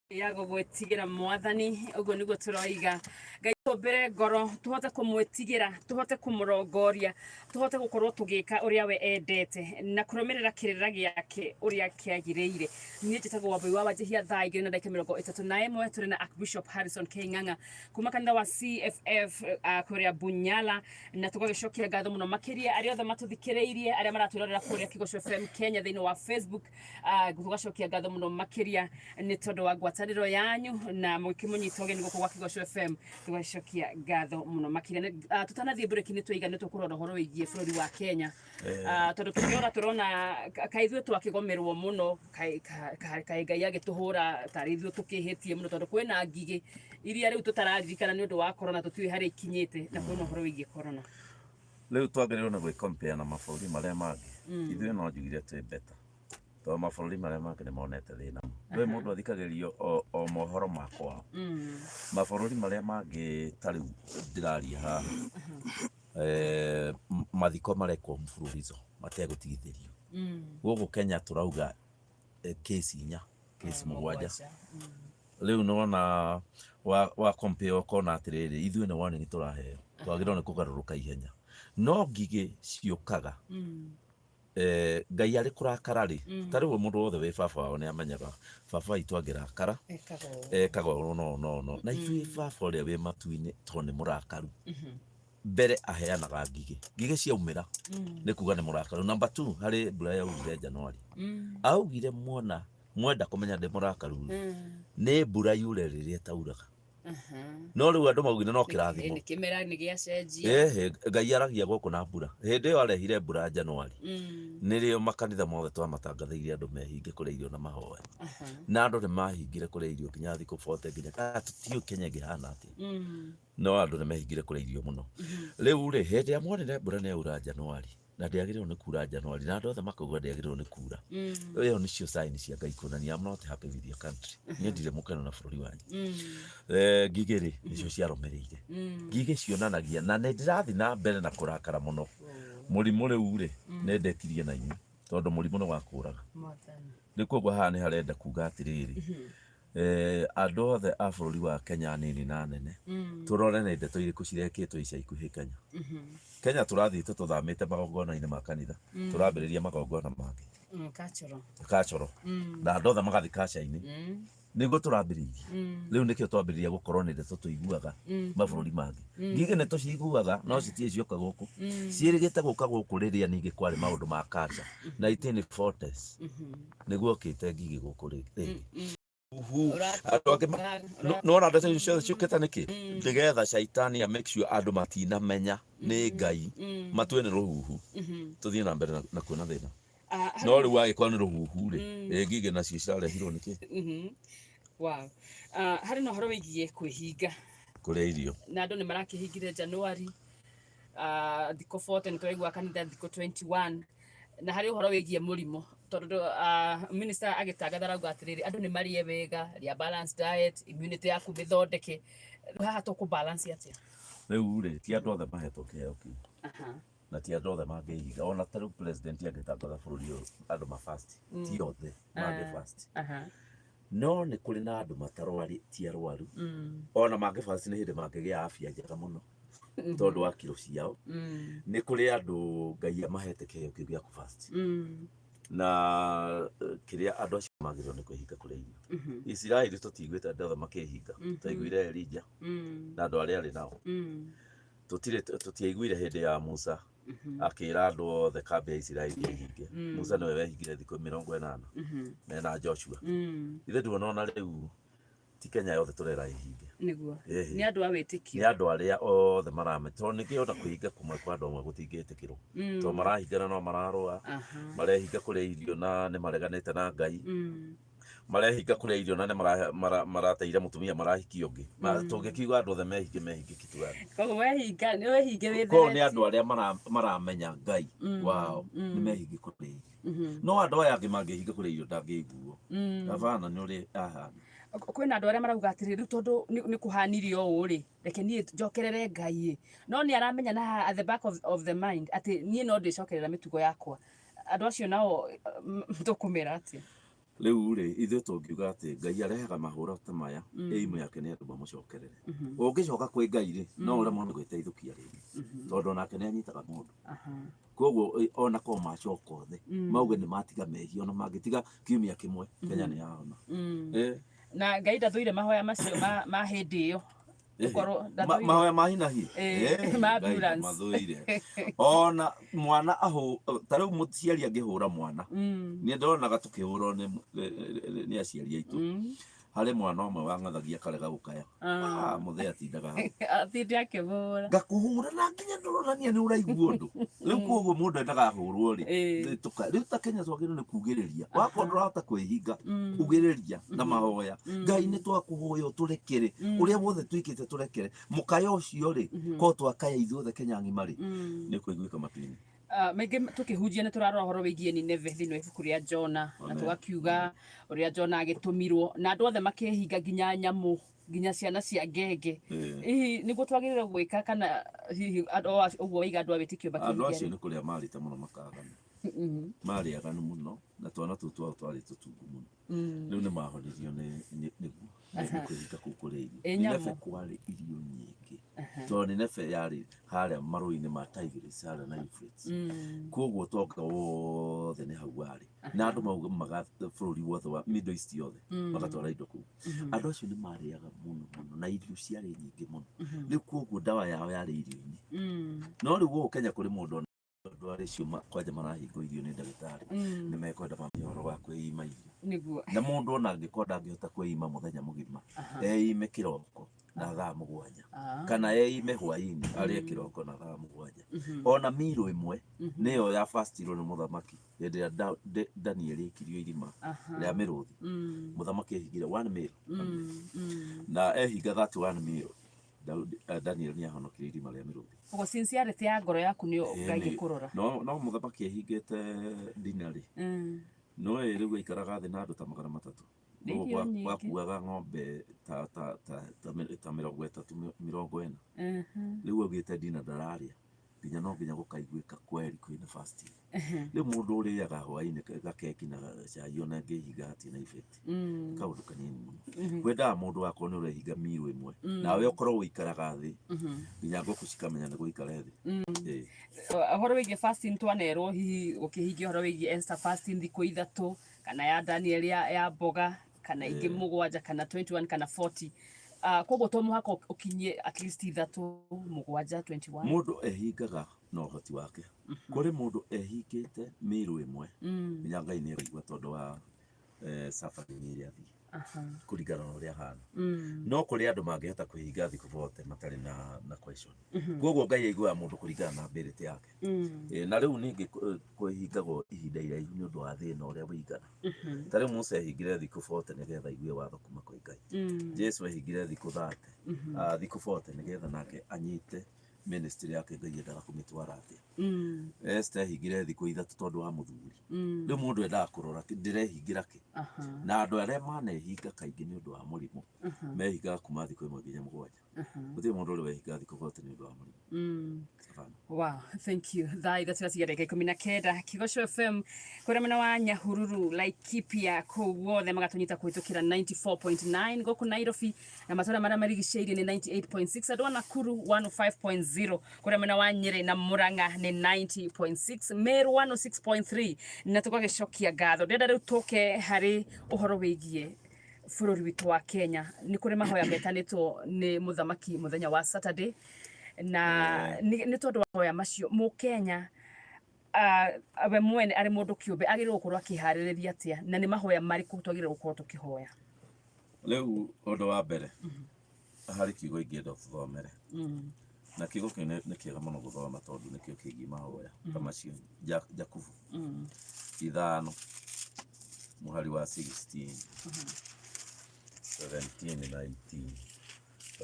Ya gũgwĩtigĩra Mwathani, ũguo nĩguo tũroiga. Ngai tũmbĩre ngoro tũhote kũmwĩtigĩra, tũhote kũmũrongoria, tũhote gũkorwo tũgĩka ũrĩa we endete na kũrũmĩrĩra kĩrĩra gĩake ũrĩa kĩagĩrĩire. Niĩ njĩtagwo Wambui wa Wanjihia. Thaa 2:31 tũrĩ na Archbishop Harrison K Ng'ang'a kuma kanitha wa CFF kũrĩa Bunyala, na tũgagĩcokia ngatho mũno makĩria arĩa othe matũthikĩrĩirie, arĩa maratwĩrorera kũrĩa Kĩgoco FM Kenya thĩinĩ wa Facebook. Tũgacokia ngatho mũno makĩria nĩ tondũ wa ngwatanĩro yanyu na mũgĩkĩmũnyita ũgeni gũkũ gwa Kĩgoco FM. Tũgacokia ngatho mũno makĩria. Tũtanathiĩ break nĩ twaiga nĩ tũkũrora ũhoro wĩgiĩ bũrũri wa Kenya, tondũ tũkĩrora tũrona kaĩ ithuĩ twakĩgomerwo mũno, kaĩ Ngai agĩtũhũra tarĩ ithuĩ tũkĩhĩtie mũno, tondũ kwĩna ngigĩ iria rĩu tũtararirikana nĩ ũndũ wa corona, tũtiũĩ harĩa ikinyĩte, na kwĩna ũhoro wĩgiĩ corona. Rĩu twagĩrĩirwo nĩ gwĩ-compare na mabũrũri marĩa mangĩ. Ithuĩ no njugire twĩ better, tondũ mabũrũri marĩa mangĩ nĩ monete thĩna. Ndũĩ mũndũ athikagĩrĩrio o mohoro ma kwao. Mabũrũri marĩa mangĩ, ta rĩu ndĩraria haha, mathiko marekwo mfululizo mategũtigithĩrio. Gũkũ Kenya tũrauga kesi 4. Case 7. Rĩu nĩwona wa compare ũkona atĩrĩrĩ, ithuĩ nĩ warning tũraheo, twagĩrĩirwo nĩ kũgarũrũka ihenya. No ngigĩ ciũkaga, Ngai arĩ kũrakara rĩ, ta rĩu mũndũ wothe wĩ baba wao nĩ amenyaga baba witũ angĩrakara ekaga ũũ no no no na ithuĩ baba ũrĩa wĩ matu-inĩ tondũ nĩ mũrakaru, mbere aheanaga ngigĩ. Ngigĩ ciaumĩra nĩ kuga nĩ mũrakaru. Number 2, harĩ mbura yaurire Januari, augire mwona mwenda kũmenya ndĩ mũrakaru nĩ mbura yure rĩrĩa ĩtauraga. No rĩu andũ maugire no kĩrathimo. Nĩ kĩmera nĩ gĩacenjia. Ehe, Ngai aragia gũkũ na mbura. Hĩndĩ ĩyo arehire mbura Januari, nĩrĩo makanitha mothe twamatangathĩire andũ mehinge kũrĩa irio na mahoe. Na andũ nĩ mahingire kũrĩa irio nginya thikũ 40, nginya kana tũtiũĩ Kenya ĩngĩhana atĩa. No andũ nĩ mehingire kũrĩa irio mũno. Rĩu rĩ, hĩndĩ ĩrĩa muonire mbura nĩ yaura Januari, na ndĩagĩrĩirwo nĩ kura Januari, na andũ othe makauga ndĩagĩrĩirwo nĩ kura, ĩyo nĩcio sign cia Ngai kuonania I'm not happy with your country, niĩ ndirĩ mũkenu na bũrũri wanyu. Ngigĩ rĩ, nĩcio ciarũmĩrĩire. Ngigĩ cionanagia na nĩ ndĩrathiĩ na mbere na kũrakara mũno. Mũrimũ rĩu rĩ, nĩ ndĩkirie na inyuĩ tondũ mũrimũ nĩ wa kũraga. Rĩu koguo haha nĩ harenda kuga atĩrĩrĩ, andũ othe a bũrũri wa Kenya, nini na nene, tũrore nĩ ndeto irĩkũ cirekĩtwo ica ikuhĩ Kenya. Kenya tũrathiĩte tũthamĩte magongona-inĩ ma kanitha, tũrambĩrĩria magongona mangĩ. Cultural. Cultural. Na andũ othe magathiĩ culture-inĩ. Nĩguo tũrambĩrĩirie. Rĩu nĩkĩo twambĩrĩria gũkorwo nĩ ndeto tũiguaga mabũrũri mangĩ. Ngigĩ nĩ tũciguaga no citirĩ cioka gũkũ. Ciĩrĩgĩte gũka gũkũ rĩrĩa ningĩ kwarĩ maũndũ ma culture. 1940s nĩguo okĩte ngigĩ gũkũ rĩngĩ. Andũ angĩ nĩwona ndeto icio ciothe ciũkĩte nĩkĩ? Nĩgetha caitani a make sure andũ matinamenya nĩ Ngai, matue nĩ rũhuhu, tũthiĩ na mbere na kuona thĩna. No rĩu agĩkorwo nĩ rũhuhu rĩ, ĩ ngigĩ nacio cirarehirwo nĩkĩ? Wow. Harĩ na ũhoro wĩgiĩ kwĩhinga kũrĩa irio, na andũ nĩ marakĩhingire Januari thikũ 40, nĩ tũraigua kanitha thikũ 21, na harĩ ũhoro wĩgiĩ mũrimũ tondũ minister agĩtangatha arauga atĩrĩrĩ, andũ nĩ marĩe wega, rĩa balanced diet, immunity yaku mĩthondeke. Rĩu haha tũkũ balance atĩa? Rĩu rĩ, ti andũ othe mahetwo kĩheo kĩu, na ti andũ othe mangĩhinga. Ona ta rĩu president angĩtangatha bũrũri ũyũ andũ ma fast, ti othe mangĩ fast. No nĩ kũrĩ na andũ matarwari, ti arwaru, ona mangĩ fast nĩ hĩndĩ mangĩgĩa afya njega mũno tondũ wa kiro ciao. Nĩ kũrĩ andũ Ngai amahete kĩheo kĩu gĩa kũ-fast, na kĩrĩa andũ acio magĩrĩirwo nĩ kwĩhinga kũrĩa irio. Isiraeli tũtiguĩte andũ othe makĩhinga, twaiguire Elija na andũ arĩa arĩ nao. Tũtirĩ tũtiaiguire hĩndĩ ya Musa akĩra andũ othe kambĩ ya Isiraeli ĩhinge. Musa nĩwe wehingire thikũ 80 mena Joshua. Ithe nduona ona rĩu ti Kenya yothe tũrera ĩhinge. Nĩguo. Ĩhĩ. Nĩ andũ a nĩ wĩtĩkio. Andũ arĩa othe marame, tondũ nĩkĩ ona kwĩhinga kũmwe kwa andũ amwe gũtingĩtĩkĩrwo, tondũ marahingana no mararũa, marehinga kũrĩa irio na nĩ mareganĩte na Ngai, marehinga kũrĩa irio na nĩ marateire mũtumia marahikia ũngĩ. Tũngĩkiuga andũ othe mehinge, mehinge kitu gani? Koguo wehinga nĩ wehinge Koguo nĩ wĩtheretie. Andũ arĩa maramenya Ngai wao nĩ mehinge kũrĩa irio, no andũ aya angĩ mangĩhinga kũrĩa irio ndangĩiguo gabana nĩ ũrĩ ahana. Kwĩna andũ arĩa marauga atĩrĩ, rĩu tondũ nĩ kũhanire ũũ rĩ, reke niĩ njokerere Ngai ĩ. No nĩ aramenya na haha at the back of the mind atĩ niĩ no ndĩcokerera mĩtugo yakwa. Andũ acio nao tũkũmera atĩa? Rĩu rĩ, ithuĩ tũngiuga atĩ Ngai arehaga mahũra ta maya, ĩimũ yake nĩ andũ mamũcokerere. Ũngĩcoka kwĩ Ngai rĩ, no ũremwo nĩ gwĩteithũkia rĩngĩ, tondũ onake nĩ anyitaga mũndũ. Koguo ona korwo macoka othe mauge nĩ matiga mehia, ona mangĩtiga kiumia kĩmwe, Kenya nĩ yahona. Na Ngai ndathũire mahoya macio ma hĩndĩ ĩyo. Gũkorwo ndathũire. Mahoya ma hinahi. Ma Ngai ambulance. Mathũire ona mwana ahũ ta rĩu mũciari angĩhũra mwana, nĩ ndonaga tũkĩhũrwo nĩ aciari aitũ. Harĩ mwana ũmwe wang'athagia akarega gũkaya. Ah, mũthee atindaga hau. Atinde akĩmũhũra. Ngakũhũra na nginya ndũronania nĩ ũraigua ũndũ. Rĩu koguo mũndũ endaga ahũrwo rĩ, rĩu ta Kenya twagĩrĩirwo nĩ kugĩrĩria. Wakorwo ndũrahota kwĩhinga, ugĩrĩria na mahoya, Ngai nĩ twakũhoya ũtũrekere ũrĩa wothe twĩkĩte, tũrekere. Mũkayo ũcio rĩ, korwo twakaya ithuothe Kenya ng'ima rĩ, nĩ kũiguĩka matu-inĩ. Maingĩ tũkĩhunjia nĩ tũrarora ũhoro wĩgiĩ Nineve thĩinĩ wa ibuku rĩa Jona, na Amen. tũgakiuga ũrĩa Jona agĩtũmirwo na andũ othe makĩhinga, nginya nyamũ, nginya ciana cia ngenge. Hihi nĩguo twagĩrĩirwo gwĩka, kana hihi andũ o acio ũguo waiga andũ a wĩtĩkio Andũ acio makĩhingia? Nĩ kũrĩa marĩte mũno makagana. Marĩ aganu mũno na twana tũu twao twarĩ tũtungu mũno. Rĩu nĩ mahonirio nĩ nĩguo nĩ kwĩhinga kũu kũrĩa irio. Ĩ Nineve nyamũ. Kwarĩ irio nyingĩ tondũ Nineve yarĩ harĩa marũĩ-inĩ ma Tigris harĩa na Euphrates. Koguo ũtonga wothe nĩ hau warĩ na andũ maumaga bũrũri wothe wa Middle East yothe magatwara indo kũu. Andũ acio nĩ marĩaga mũno mũno na irio ciarĩ nyingĩ mũno. Rĩu koguo ndawa yao yarĩ irio-inĩ. No rĩu gũkũ Kenya kũrĩ mũndũ ona andũ acio kwanja marahingwo irio nĩ ndagĩtarĩ nĩ mekwenda mamenye ũhoro wa kwĩima irio. Nĩguo. Na mũndũ ona angĩkorwo ndangĩhota kwĩima mũthenya mũgima, eime kĩroko na thaa 7 kana eime hwaĩ-inĩ arĩe kĩroko na thaa 7, ona miro ĩmwe nĩyo ya fastirwo nĩ mũthamaki hĩndĩ ĩrĩa Daniel aikirio irima rĩa mĩrũthi. Mũthamaki ehingire one meal na ehinga that one meal, Daniel nĩ ahonokire irima rĩa mĩrũthi. Koguo sincerity ya ngoro yaku nĩyo Ngai ĩkũrora. No mũthamaki ehingĩte dinner rĩ, no ĩ rĩu aikaraga thĩ na andũ ta 300. Nĩ irio nyingĩ. Gwakuaga ng'ombe ta 30, 40. Rĩu augĩte dinner ndararĩa nginya no nginya gũkaiguĩka kweri kwĩna fasting. Rĩu mũndũ ũrĩaga hwaĩ-inĩ gakeki na cai ona angĩhinga hatirĩ na effect. Kaũndũ kanini mũno. Kwendaga mũndũ wakorwo nĩ ũrehinga miro ĩmwe nawe ũkorwo ũikaraga thĩ nginya ngũkũ cikamenya nĩ gũikara thĩ. Ĩĩ. Ũhoro wĩgiĩ fasting twanerwo hihi ũkĩhingia ũhoro wĩgiĩ Esther fasting thikũ 3 kana ya Daniel ya mboga kana ingĩ 7 kana 21 kana 40. Koguo to mũhaka ũkinyie at least 3, 7, 21. Mũndũ ehingaga na ũhoti wake. Kũrĩ mũndũ ehingĩte miro ĩmwe nginya Ngai nĩ araigua tondũ wa suffering ĩrĩa athiĩ kũringana na ũrĩa ahana. No kũrĩ andũ mangĩhota kwĩhinga thikũ 40 matarĩ na question. Koguo Ngai aiguaga mũndũ kũringana na ability yake. Na rĩu ningĩ kwĩhingagwo ihinda iraihu nĩ ũndũ wa thĩna ũrĩa wĩigana. Ta rĩu Musa ehingire thikũ 40 nĩgetha aigue watho kuma kwĩ Ngai. Jesu ehingire thikũ 30, thikũ 40 nĩgetha nake anyite ministry yake Ngai endaga kũmĩtwara atĩa. Esther ehingire thikũ 3 tondũ wa mũthuri. Rĩu mũndũ endaga kũrora ndĩrehingĩra kĩ. Na andũ arĩa manehinga kaingĩ nĩ ũndũ wa mũrimũ mehingaga kuma thikũ 1 nginya 7. Gũtirĩ mũndũ ũrĩ wehinga thikũ 40 nĩ ũndũ wa mũrimũ. Hapana. Wow, thank you. Thaa 3 ciatigara ndagĩka 19. Kĩgoco FM kũrĩa mwena wa Nyahururu, Laikipia, kũu guothe magatũnyita kũhĩtũkĩra 94.9. Gũkũ Nairobi na matũra marĩa marigicĩirie nĩ 98.6. Andũ a Nakuru 105.0, kũrĩa mwena wa Nyĩrĩ na Murang'a nĩ 90.6, Meru 106.3, na tũgagĩcokia ngatho. Ndĩrenda rĩu tũke harĩ ũhoro wĩgiĩ bũrũri witũ wa Kenya. Nĩ kũrĩ mahoya metanĩtwo nĩ mũthamaki mũthenya wa Saturday, na nĩ tondũ wa mahoya macio mũkenya we mwene arĩ mũndũ kĩũmbe agĩrĩirwo gũkorwo akĩharĩrĩria atĩa, na nĩ mahoya marĩkũ twagĩrĩirwo gũkorwo tũkĩhoya? Rĩu ũndũ wa mbere harĩ kiugo ingĩenda tũthomere, na kiugo kĩu nĩ kĩega mũno gũthoma tondũ nĩkĩo kĩgiĩ mahoya ta macio. Jakubu 5 mũhari wa 16, 17 na 18.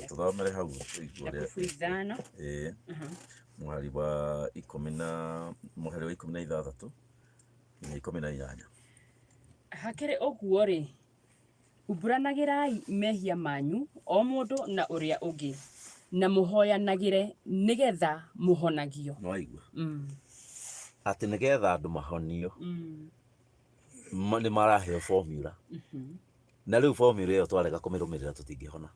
Tũthomere hau tũigue ũrĩa. Jakubu 5. Ĩĩ, mũhari wa ikũmi na mũhari wa 16 nginya 18. Hakĩrĩ ũguo rĩ, umbũranagĩrai mehia manyu o mũndũ na ũrĩa ũngĩ, na mũhoyanagĩre nĩgetha mũhonagio. Nĩ waigua atĩ nĩgetha andũ mahonio nĩ maraheo formula, na rĩu formula ĩyo twarega kũmĩrũmĩrĩra tũtingĩhona.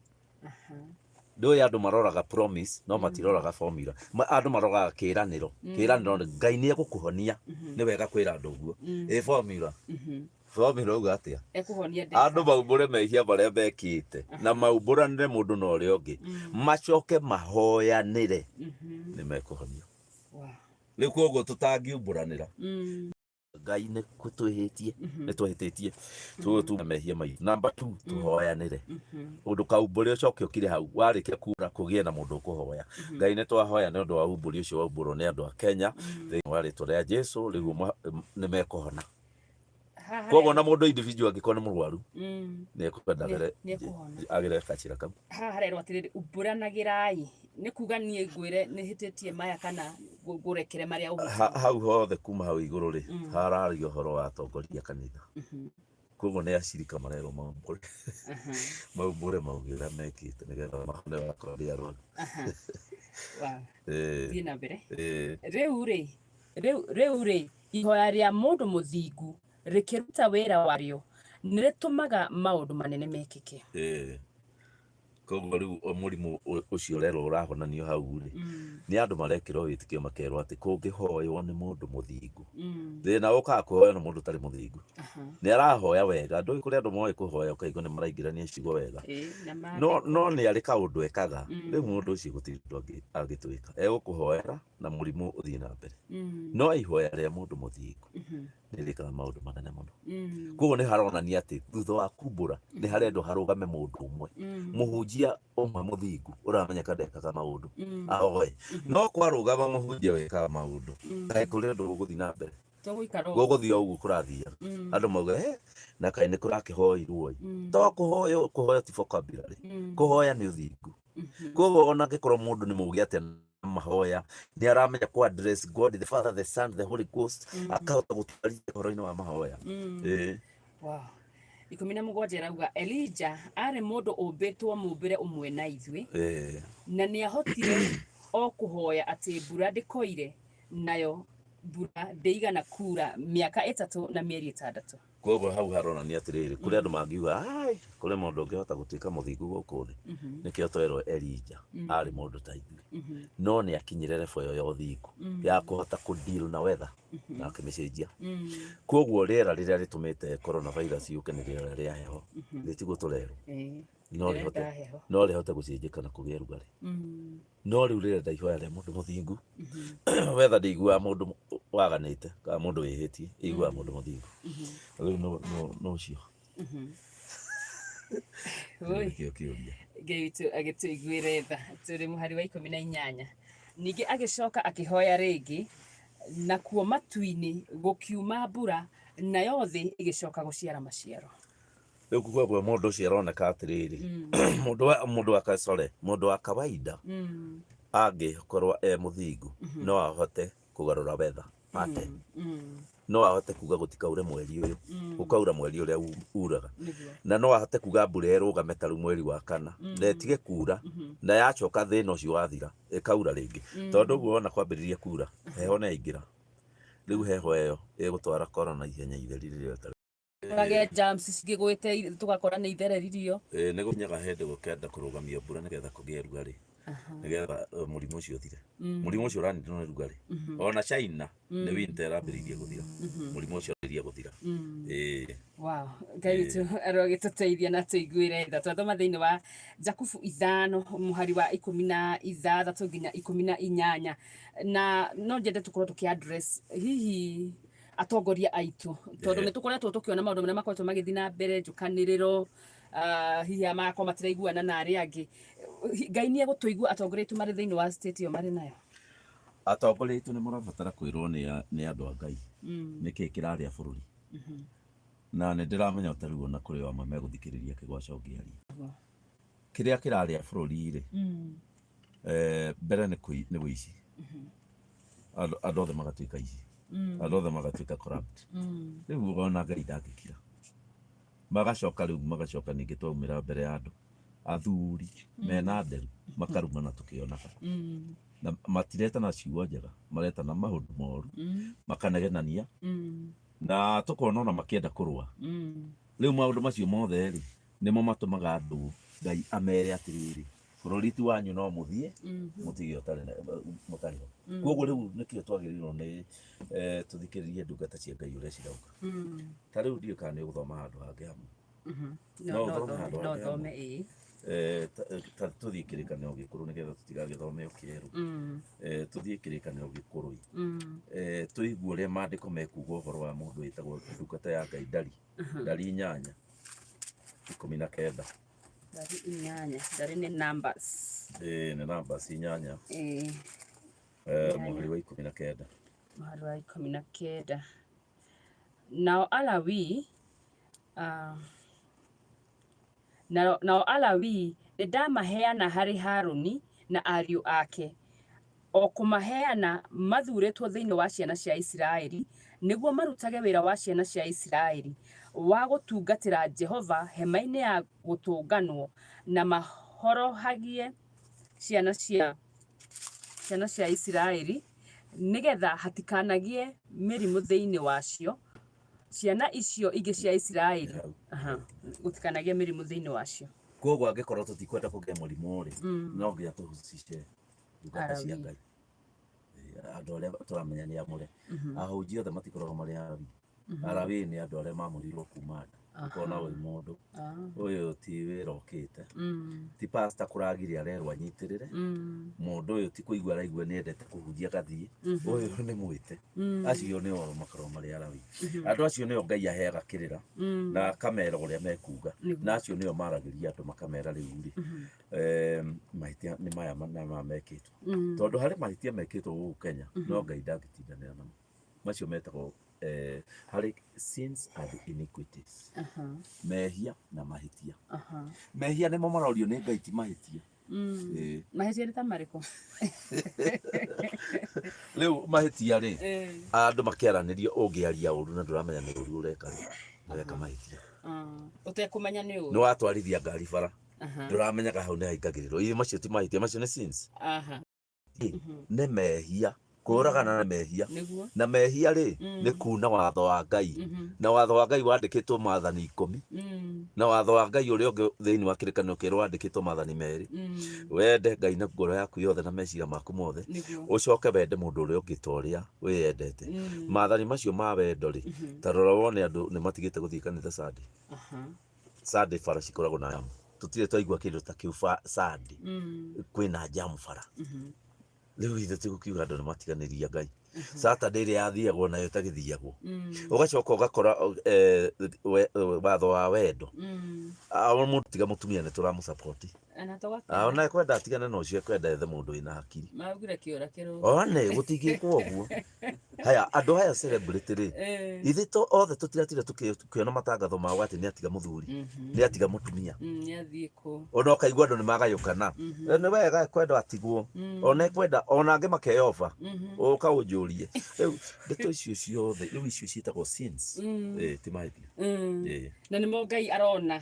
Ndũĩ andũ maroraga promise no matiroraga formula. Andũ maroraga kĩĩranĩro. Kĩĩranĩro nĩ Ngai nĩ egũkũhonia, nĩ wega kwĩra andũ ũguo. Ĩ formula, formula uga atĩa? Ekũhonia ndĩ. Andũ maumbũre mehia marĩa mekĩte na maumbũranĩre mũndũ na ũrĩa ũngĩ, macoke mahoyanĩre, nĩ mekũhonio. Rĩu koguo tũtangiumbũranĩra Ngai nĩ twĩhĩtie, nĩ twĩhĩtĩtie tu mehia maitũ. Number 2, tũhoyanĩre. Ũndũ kaumbũre ũcoke ũkire hau warĩkia kura kũgĩe na mũndũ ũkũhoya. Ngai nĩ twahoya nĩ ũndũ wa umbũri ũcio waumbũrwo nĩ andũ a Kenya thĩinĩ wa rĩtwa rĩa Jesu. Rĩu nĩ mekũhona. Koguo na mũndũ individual angĩkorwo nĩ mũrwaru nĩ ekwenda Nĩ ekũhona. Agere gacĩra kau. Haha harerwo atĩrĩrĩ, umbũranagĩrai nĩ kuga niĩ ngwĩre nĩ hĩtĩtie maya kana ngũrekere marĩa ũhĩtĩtie. Hau hothe kuma hau igũrũ rĩ, hararia ũhoro wa atongoria kanitha. Koguo nĩ acirika marerwo maumbũre maumbũre maũndũ ũrĩa mekĩte nĩgetha mahone wakorwo nĩ arwaru. Wow. Thiĩ na mbere. Rĩu rĩ, Rĩu rĩ, ihoya rĩa mũndũ mũthingu rĩkĩruta wĩra warĩo, nĩ rĩtũmaga maũndũ manene mekĩke. Koguo rĩu mũrimũ ũcio ũrerwo ũrahonanio hau rĩ, nĩ andũ marekĩrwo wĩtĩkio makerwo atĩ kũngĩhoywo nĩ mũndũ mũthingu. Thĩna ũkaga kũhoywo nĩ mũndũ ũtarĩ mũthingu. Nĩ arahoya wega, ndũĩ kũrĩ andũ moĩ kũhoya ũkaigua nĩ maraingĩrania ciugo wega. No no nĩ arĩ kaũndũ ekaga, rĩu mũndũ ũcio gũtirĩ ũndũ angĩtwĩka. Egũkũhoera na mũrimũ ũthiĩ na mbere. No ihoya rĩa mũndũ mũthingu nĩ rĩkaga maũndũ manene mũno. Koguo nĩ haronania atĩ thutha wa kumbũra nĩ harendwo harũgame mũndũ ũmwe, mũhunjia ũmwe mũthingu ũramenyeka ndekaga maũndũ, ahoe. No kwarũgama mũhunjia wĩkaga maũndũ, kaĩ kũrĩ ũndũ gũgũthiĩ na mbere? Tũgũikara ũguo. Gũgũthiĩ o ũguo kũrathiaga. Andũ mauga, "He, na kaĩ nĩ kũrakĩhoirwo ĩ." To kũhoywo, kũhoya ti vocabulary. Kũhoya nĩ ũthingu. Koguo ona angĩkorwo mũndũ nĩ mũgĩ atĩa na mahoya, nĩ aramenya kũ address God the Father, the Son, the Holy Ghost, akahota gũtwarithia ũhoro-inĩ wa mahoya. Wow. 17 ĩrauga Elija arĩ mũndũ ũmbĩtwo mũmbĩre ũmwe na ithuĩ, na nĩ ahotire o kũhoya atĩ mbura ndĩkoire, nayo mbura ndĩigana kura mĩaka 3 na mĩeri 6. Koguo hau haronania atĩrĩrĩ, kũrĩ andũ mangiuga, ai, kũrĩ mũndũ ũngĩhota gũtuĩka mũthingu gũkũ thĩ. Nĩkĩo twerwo Elija arĩ mũndũ ta ithuĩ, no nĩ akinyire level ĩyo ya ũthingu ya kũhota kũ deal na weather na akĩmĩcenjia. Koguo rĩera rĩrĩa rĩtũmĩte coronavirus yũke nĩ rĩera rĩa heho, rĩtiguo tũrerwo, no rĩhote Rĩrenda heho. No rĩhote gũcenjeka na kũgĩa rugarĩ. No rĩu rĩrenda ihoya rĩa mũndũ mũthingu. Weather ndĩiguaga mũndũ waganĩte kana mũndũ wĩhĩtie, ĩiguaga mũndũ mũthingu. Rĩu no ũcio. Oi. Nĩkĩo kĩũria. Ngai witũ agĩtũiguĩre tha. Tũrĩ mũhari wa 18. Ningĩ agĩcoka akĩhoya rĩngĩ, nakuo matu-inĩ gũkiuma mbura, nayo thĩ ĩgĩcoka gũciara maciaro. Rĩu koguo mũndũ ũcio aroneka atĩrĩrĩ, mũndũ wa sorry, mũndũ wa kawaida angĩkorwo e mũthingu no ahote kũgarũra weather pattern, no ahote kuga gũtikaure mweri ũyũ, gũkaura mweri ũrĩa uraga, na no ahote kuga mbura ĩrũgame ta rĩu mweri wa kana na ĩtige kura, na yacoka thĩna ũcio wathira ĩkaura rĩngĩ, tondũ ũguo wona kwambĩrĩria kura, heho nĩ yaingĩra. Rĩu heho ĩyo ĩgũtwara corona ihenya itheri rĩrĩa rĩtarĩ. Kũragĩa germs cingĩgwĩte tũgakora nĩ ithereririo. Nĩ gũkinyaga hĩndĩ gũkenda kũrũgamia mbura nĩgetha kũgĩe rugarĩ, nĩgetha mũrimũ ũcio ũthire. Mũrimũ ũcio ũraninwo nĩ rugarĩ. Ona China nĩ winter ĩrambĩrĩirie gũthira, mũrimũ ũcio ũrambĩrĩria gũthira. Wow, Ngai witũ arogĩtũteithia na tũiguĩre tha. Twathoma thĩinĩ wa Jakubu 5 mũhari wa 16 nginya 18, na no nyende tũkorwo tũkĩ address hihi atongoria aitũ, tondũ nĩ tũkoretwo tũkĩona maũndũ marĩa makoretwo magĩthiĩ na mbere, njũkanĩrĩro, hihi magakorwo matiraiguana na arĩa angĩ. Ngai nĩ egũtũigua atongoria aitũ marĩ thĩinĩ wa state ĩyo marĩ nayo? Atongoria aitũ nĩ marabatara kwĩrwo nĩ andũ a Ngai nĩkĩ kĩrarĩa bũrũri. Na nĩ ndĩramenya ta rĩu ona kũrĩ o amwe megũthikĩrĩria kĩgoco ngĩaria. Kĩrĩa kĩrarĩa bũrũri rĩ, mbere nĩ wĩici. Andũ othe magatuĩka aici, andũ othe magatuĩka corrupt. Rĩu ona Ngai ndangĩkira. Magacoka rĩu magacoka ningĩ twaumĩra mbere ya andũ, athuri mena nderu makarumana tũkĩonaga. Na matiretana ciugo njega, maretana maũndũ moru, makanegenania, na tũkona ona makĩenda kũrũa. Rĩu maũndũ macio mothe rĩ, nĩmo matũmaga andũ Ngai amere atĩrĩrĩ, bũrũri ti wanyu, no mũthiĩ mũtige mũtarĩ ho. Koguo rĩu nĩkĩo twagĩrĩirwo nĩ tũthikĩrĩrie ndungata cia Ngai ũrĩa cirauga. Ta rĩu ndiũĩ kana nĩ ũgũthoma handũ hangĩ hamwe. No ũthome handũ No hangĩ hamwe. thome, ĩĩ. Ta tũthiĩ Kĩrĩkanĩro Gĩkũrũ nĩgetha tũtigagĩthome o kĩerũ. Tũthiĩ Kĩrĩkanĩro Gĩkũrũ, tũigue ũrĩa maandĩko mekuga ũhoro wa mũndũ wĩtagwo ndungata ya Ngai Ndari. Ndari 8:19. Ndari 8, ndari nĩ Numbers. Ĩĩ, nĩ Numbers 8. Mũhari wa 19. Mũhari wa 19. Nao Alawii, nao Alawii nĩndamaheana harĩ Harũni na ariũ ake, o kũmaheana mathurĩtwo thĩinĩ wa ciana cia Isiraeli, nĩguo marutage wĩra wa ciana cia Isiraeli wa gũtungatĩra Jehova hema-inĩ ya gũtũnganwo, na mahorohagie ciana cia Isiraeli. Nĩgetha hatikanagie mĩrimũ thĩinĩ wacio, ciana icio ingĩ cia Isiraeli. Hau. Aha, gũtikanagie mĩrimũ thĩinĩ wacio. Koguo angĩkorwo tũtikwenda kũgĩa mũrimũ rĩ, no nginya tũhucice ndungata cia Arawii. Ngai. Andũ arĩa tũramenya nĩ amũre. Ahunjia othe matikoragwo marĩ arawii. Arawii nĩ andũ arĩa mamũrirwo kuma nda. Ũkona ũyũ mũndũ ũyũ ti wĩra ũkĩte, ti pastor kũragiria arerwo anyitĩrĩre, mũndũ ũyũ ti kũigua araigua nĩ endete kũhunjia agathiĩ, ũyũ nĩ mwĩte. Acio nĩo makoragwo marĩ arawii. Andũ acio nĩo Ngai aheaga kĩrĩra na akamera ũrĩa mekuga, na acio nĩo maragĩria andũ makamera rĩu rĩ, mahĩtia nĩ maya na maya mekĩtwo. Tondũ harĩ mahĩtia mekĩtwo gũkũ Kenya, no Ngai ndangĩtindanĩra namo. Macio metagwo harĩ sins and iniquities. Mehia na mahĩtia. Mehia nĩmo marorio nĩ Ngai ti mahĩtia. Mahĩtia nĩ ta marĩkũ? Rĩu mahĩtia rĩ, andũ makĩaranĩria ũngĩaria ũru na ndũramenya nĩ ũru ũreka rĩ, ũreka mahĩtia. Ũtekũmenya nĩ ũru. Nĩ watwarithia ngari bara, ndũramenyaga hau nĩ haingagĩrĩrwo. Ĩ macio ti mahĩtia, macio nĩ sins. Nĩ mehia. Kũragana nĩ mehia. Nĩguo. Na mehia rĩ, nĩ kuna watho wa Ngai. Na watho wa Ngai wandĩkĩtwo maathani 10. Na watho wa Ngai ũrĩa ũngĩ thĩinĩ wa kĩrĩkanĩro kĩerũ wandĩkĩtwo maathani 2. Wende Ngai na ngoro yaku yothe na meciria maku mothe. Nĩguo. Ũcoke wende mũndũ ũrĩa ũngĩ ta ũrĩa wĩyendete. Maathani macio ma wendo rĩ, ta rora wone andũ nĩ matigĩte gũthiĩ kanitha Sunday. Sunday bara cikoragwo na jam. Tũtirĩ twaigua kĩndũ ta kĩu Sunday. Kwĩna jam bara. Rĩu ithe tũgũkiuga andũ nĩ matiganĩria Ngai. Saturday ĩrĩa yathiagwo nayo ĩtagĩthiagwo. Ũgacoka ũgakora watho wa wendo. O mũndũ tiga mũtumia nĩ tũramũsupport. Na tũgakena. Ona ekwenda atigane na ũcio, ekwenda ethe mũndũ wĩna hakiri. Maugire kĩũra kĩrũga. One gũtingĩkwo ũguo. Haya, andũ aya celebrity rĩ, ithuĩ othe tũtiratinda tũkĩona matangatho mao atĩ nĩ atiga mũthuri, nĩ atiga mũtumia. Nĩ athiĩ kũ. Ona ũkaigua andũ nĩ magayũkana. Nĩ wega ekwenda atigwo. Ona ekwenda, ona angĩ makeyoba. Ũka ũnjũrie. Rĩu ndeto icio ciothe, rĩu icio ciĩtagwo sins. Ti mahĩtia. Na nĩmo Ngai arona.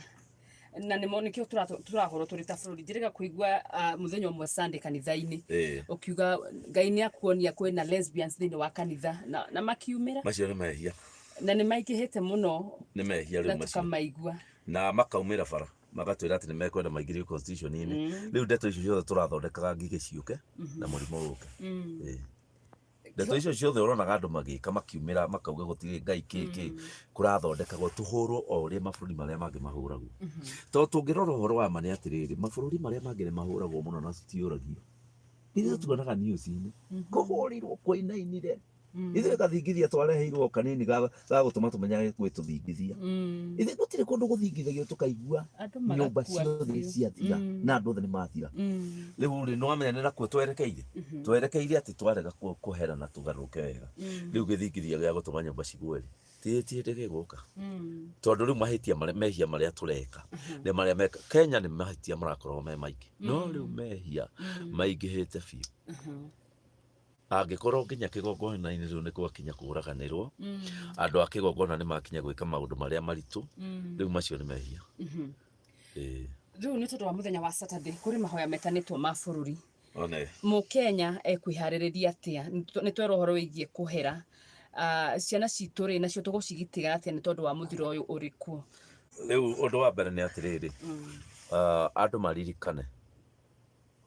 Na nĩmo nĩkĩo tũrakorwo tũrĩ ta bũrũri. Njĩrĩga kũigua mũthenya ũmwe Sunday kanitha-inĩ. Ũkiuga Ngai nĩ akuonia kwĩna lesbians thĩinĩ wa kanitha na makiumĩra. Macio nĩ mehia. Na nĩ maingĩhĩte mũno. Nĩ mehia rĩu Na macio. tũkamaigua. Na makaumĩra bara. Magatwĩra atĩ nĩ mekwenda maingĩrio constitution-inĩ. Rĩu ndeto icio ciothe tũrathondekaga ngigĩ ciũke na mũrimũ ũke. Ndeto icio ciothe ũronaga andũ magĩka makiumĩra makauga gũtirĩ Ngai kĩ kĩ kũrathondekagwo tũhũrwo o ũrĩa mabũrũri marĩa mangĩ mahũragwo. Tondũ tũngĩrora ũhoro wa ma nĩ atĩrĩrĩ, mabũrũri marĩa mangĩ nĩ mahũragwo mũno na tũtiũragio. Ithuĩ tuonaga news-inĩ kũhũrirwo kũinainire. Ithuĩ gathingithia twareheirwo kanini ga gũtũma tũmenyage gwĩ tũthingithia. Ithuĩ gũtirĩ kũndũ gũthingithagio tũkaigua Andũ nyũmba magakua ciothe biũ. ciathira na andũ othe nĩ mathira. Rĩu rĩ, nĩ wamenya nĩ nakuo twerekeire? Twerekeire atĩ twarega kũherana tũgarũrũke wega. Rĩu gĩthingithia gĩa gũtũma nyũmba cigwe rĩ, ti hĩndĩ gĩgũka. Tondũ rĩu mahĩtia marĩa, mehia marĩa tũreka, nĩ marĩa meka. Kenya nĩ mahĩtia marakorwo me maingĩ. No rĩu mehia maingĩhĩte biũ. Angĩkorwo nginya kĩgongona-inĩ rĩu nĩ gwakinya kũraganĩrwo, andũ a kĩgongona nĩ makinya gwĩka maũndũ marĩa maritũ, rĩu macio nĩ mehia. Rĩu nĩ tondũ wa mũthenya wa Saturday, kũrĩ mahoya metanĩtwo ma bũrũri. One. Mũkenya ekwĩharĩrĩria atĩa? Nĩ twerwo ũhoro wĩgiĩ kũhera. Ciana citũ rĩ, nacio tũgũcigitĩra atĩa nĩ tondũ wa mũthiro ũyũ ũrĩ kuo? Rĩu ũndũ wa mbere nĩ atĩrĩrĩ, andũ maririkane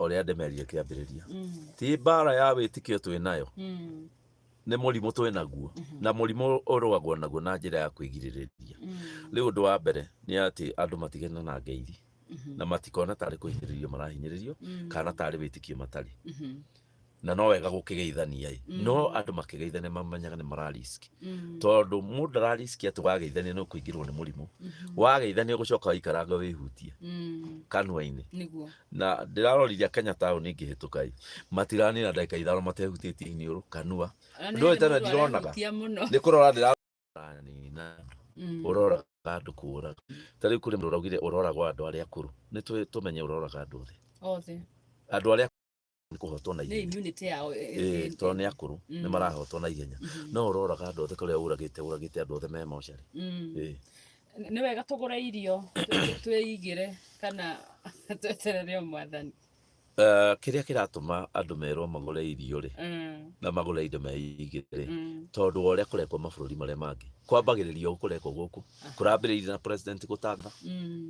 ũrĩa ndĩmerire kĩambĩrĩria. Ti mbara ya wĩtĩkio twĩ nayo. Nĩ mũrimũ twĩ naguo. Na mũrimũ ũrũagwo naguo na njĩra ya kwĩgirĩrĩria. Rĩu ũndũ wa mbere nĩ atĩ andũ matigane na ngeithi. Na matikona tarĩ kũhinyĩrĩrio marahinyĩrĩrio, kana tarĩ wĩtĩkio matarĩ. Na no wega gũkĩgeithania ĩ. No andũ makĩgeithania mamenyaga nĩ marariski. Tondũ mũndũ arariski atĩ wageithania nĩ ũkũingĩrwo nĩ mũrimũ. Wageithania ũgũcoka waikaranga wĩhutie kanua-inĩ. Nĩguo. Na ndĩrarorire Kenya town ingĩhĩtũka ĩ. Matiranina ndagĩka 5 matehutĩtie iniũrũ kanua. Na nĩ Ndũĩ hĩndĩ tena mũndũ ndironaga. arehutia mũno. Nĩ kũrora ndĩranina. Ũroraga andũ kũraga. Ta rĩu kũrĩ mũndũ ũraugire ũroragwo andũ arĩa akũrũ. Nĩ tũmenye ũroraga andũ othe. Othe. Andũ arĩa nĩ kũhotwo na Nĩ ihenya. immunity yao Tondũ nĩ akũrũ, nĩ marahotwo na ihenya. No ũroraga andũ othe kũrĩa ũragĩte, ũragĩte andũ othe me mocarĩ. Nĩ wega tũgũre irio, twĩigĩre kana tweterere o mwathani. Kĩrĩa kĩratũma andũ merwo magũre irio rĩ na magũre indo meigĩre rĩ, tondũ wa ũrĩa kũrekwo mabũrũri marĩa mangĩ, kwambagĩrĩria ũũ kũrekwo gũkũ, kũrambĩrĩirie na president gũtangatha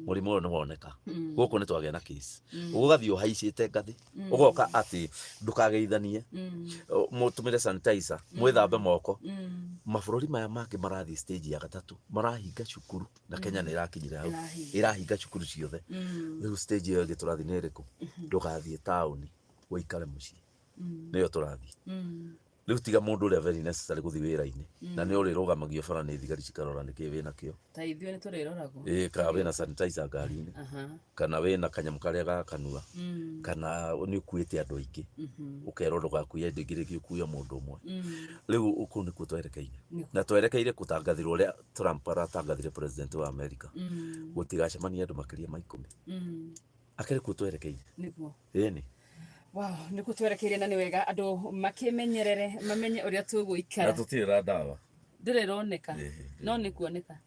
mũrimũ ũyũ nĩ woneka gũkũ, nĩ twagĩa na case, ũgathiĩ ũhaicĩte ngathĩ, ũgoka atĩ ndũkageithanie, mũtũmĩre sanitizer, mwĩthambe moko. Mabũrũri maya mangĩ marathiĩ stage ya gatatũ, marahinga cukuru, na Kenya nĩ ĩrakinyire hau, Ĩrahinga. Ĩrahinga cukuru ciothe. Rĩu stage ĩyo ĩngĩ tũrathiĩ nĩ ĩrĩkũ? Ndũgathiĩ taũni, ũikare mũciĩ, nĩyo tũrathiĩ rĩu, tiga mũndũ ũrĩa very necessary gũthiĩ wĩra-inĩ, na nĩ ũrĩrũgamagio bara nĩ thigari cikarora nĩkĩ wĩnakĩo. Ta ithuĩ nĩ tũrĩroragwo. Ĩĩ, kana wĩna sanitizer ngari-inĩ, kana wĩna kanyamũ karĩa ga kanua, kana nĩ ũkuĩte andũ aingĩ, ũkerwo ndũgakue andũ aingĩ, rĩngĩ ũkue mũndũ ũmwe. Rĩu kũu nĩkuo twerekeire, na twerekeire gũtangathĩrwo ũrĩa Trump aratangathire, president wa America, gũtigacemania andũ makĩria ma 10. Akĩrĩ kuo twerekeire. Nĩguo. Ĩni. Wow, nĩkuo twerekeire, na nĩ wega andũ makĩmenyerere, mamenye ũrĩa Na tũgũikara. Tũtirĩ na ndawa. Ndĩrĩ ĩroneka. Ĩĩ. No nĩ kuoneka.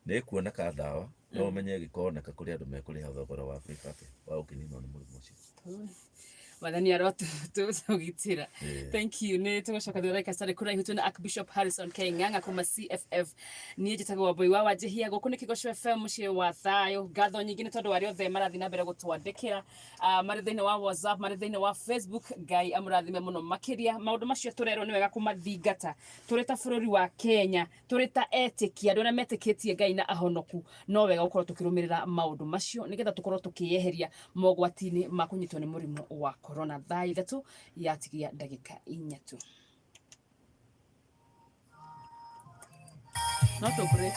Nĩ ĩkuoneka ndawa, no ũmenye ĩgĩkoneka kũrĩ andũ mekũrĩha thogora wa gwĩka atĩa, wa gũkĩninwo nĩ mũrimũ ũcio. Mwathani arotũgitĩra. Thank you. Nĩ tũgũcoka thutha ndagĩka citarĩ kũraihu. Twĩna Archbishop Harrison K Ng'ang'a kuma CFF. Niĩ njĩtagwo Wambui wa Wanjihia. Gũkũ nĩ Kĩgoco FM, mũciĩ wa thayũ. Ngatho nyingĩ nĩ tondũ wa arĩa othe marathiĩ na mbere gũtwandĩkĩra, marĩ thĩinĩ wa WhatsApp, marĩ thĩinĩ wa Facebook. Ngai amũrathime mũno makĩria. Maũndũ macio tũrerwo nĩ wega kũmathingata tũrĩ ta bũrũri wa Kenya, tũrĩ ta etĩkia, andũ arĩa metĩkĩtie Ngai na ahonoku. No wega gũkorwo tũkĩrũmĩrĩra maũndũ macio nĩgetha tũkorwo tũkĩyeheria mogwati-inĩ ma kũnyitwo nĩ mũrimũ wa corona. Thaa 3 yatigia ndagĩka 4 tu. No tũ break.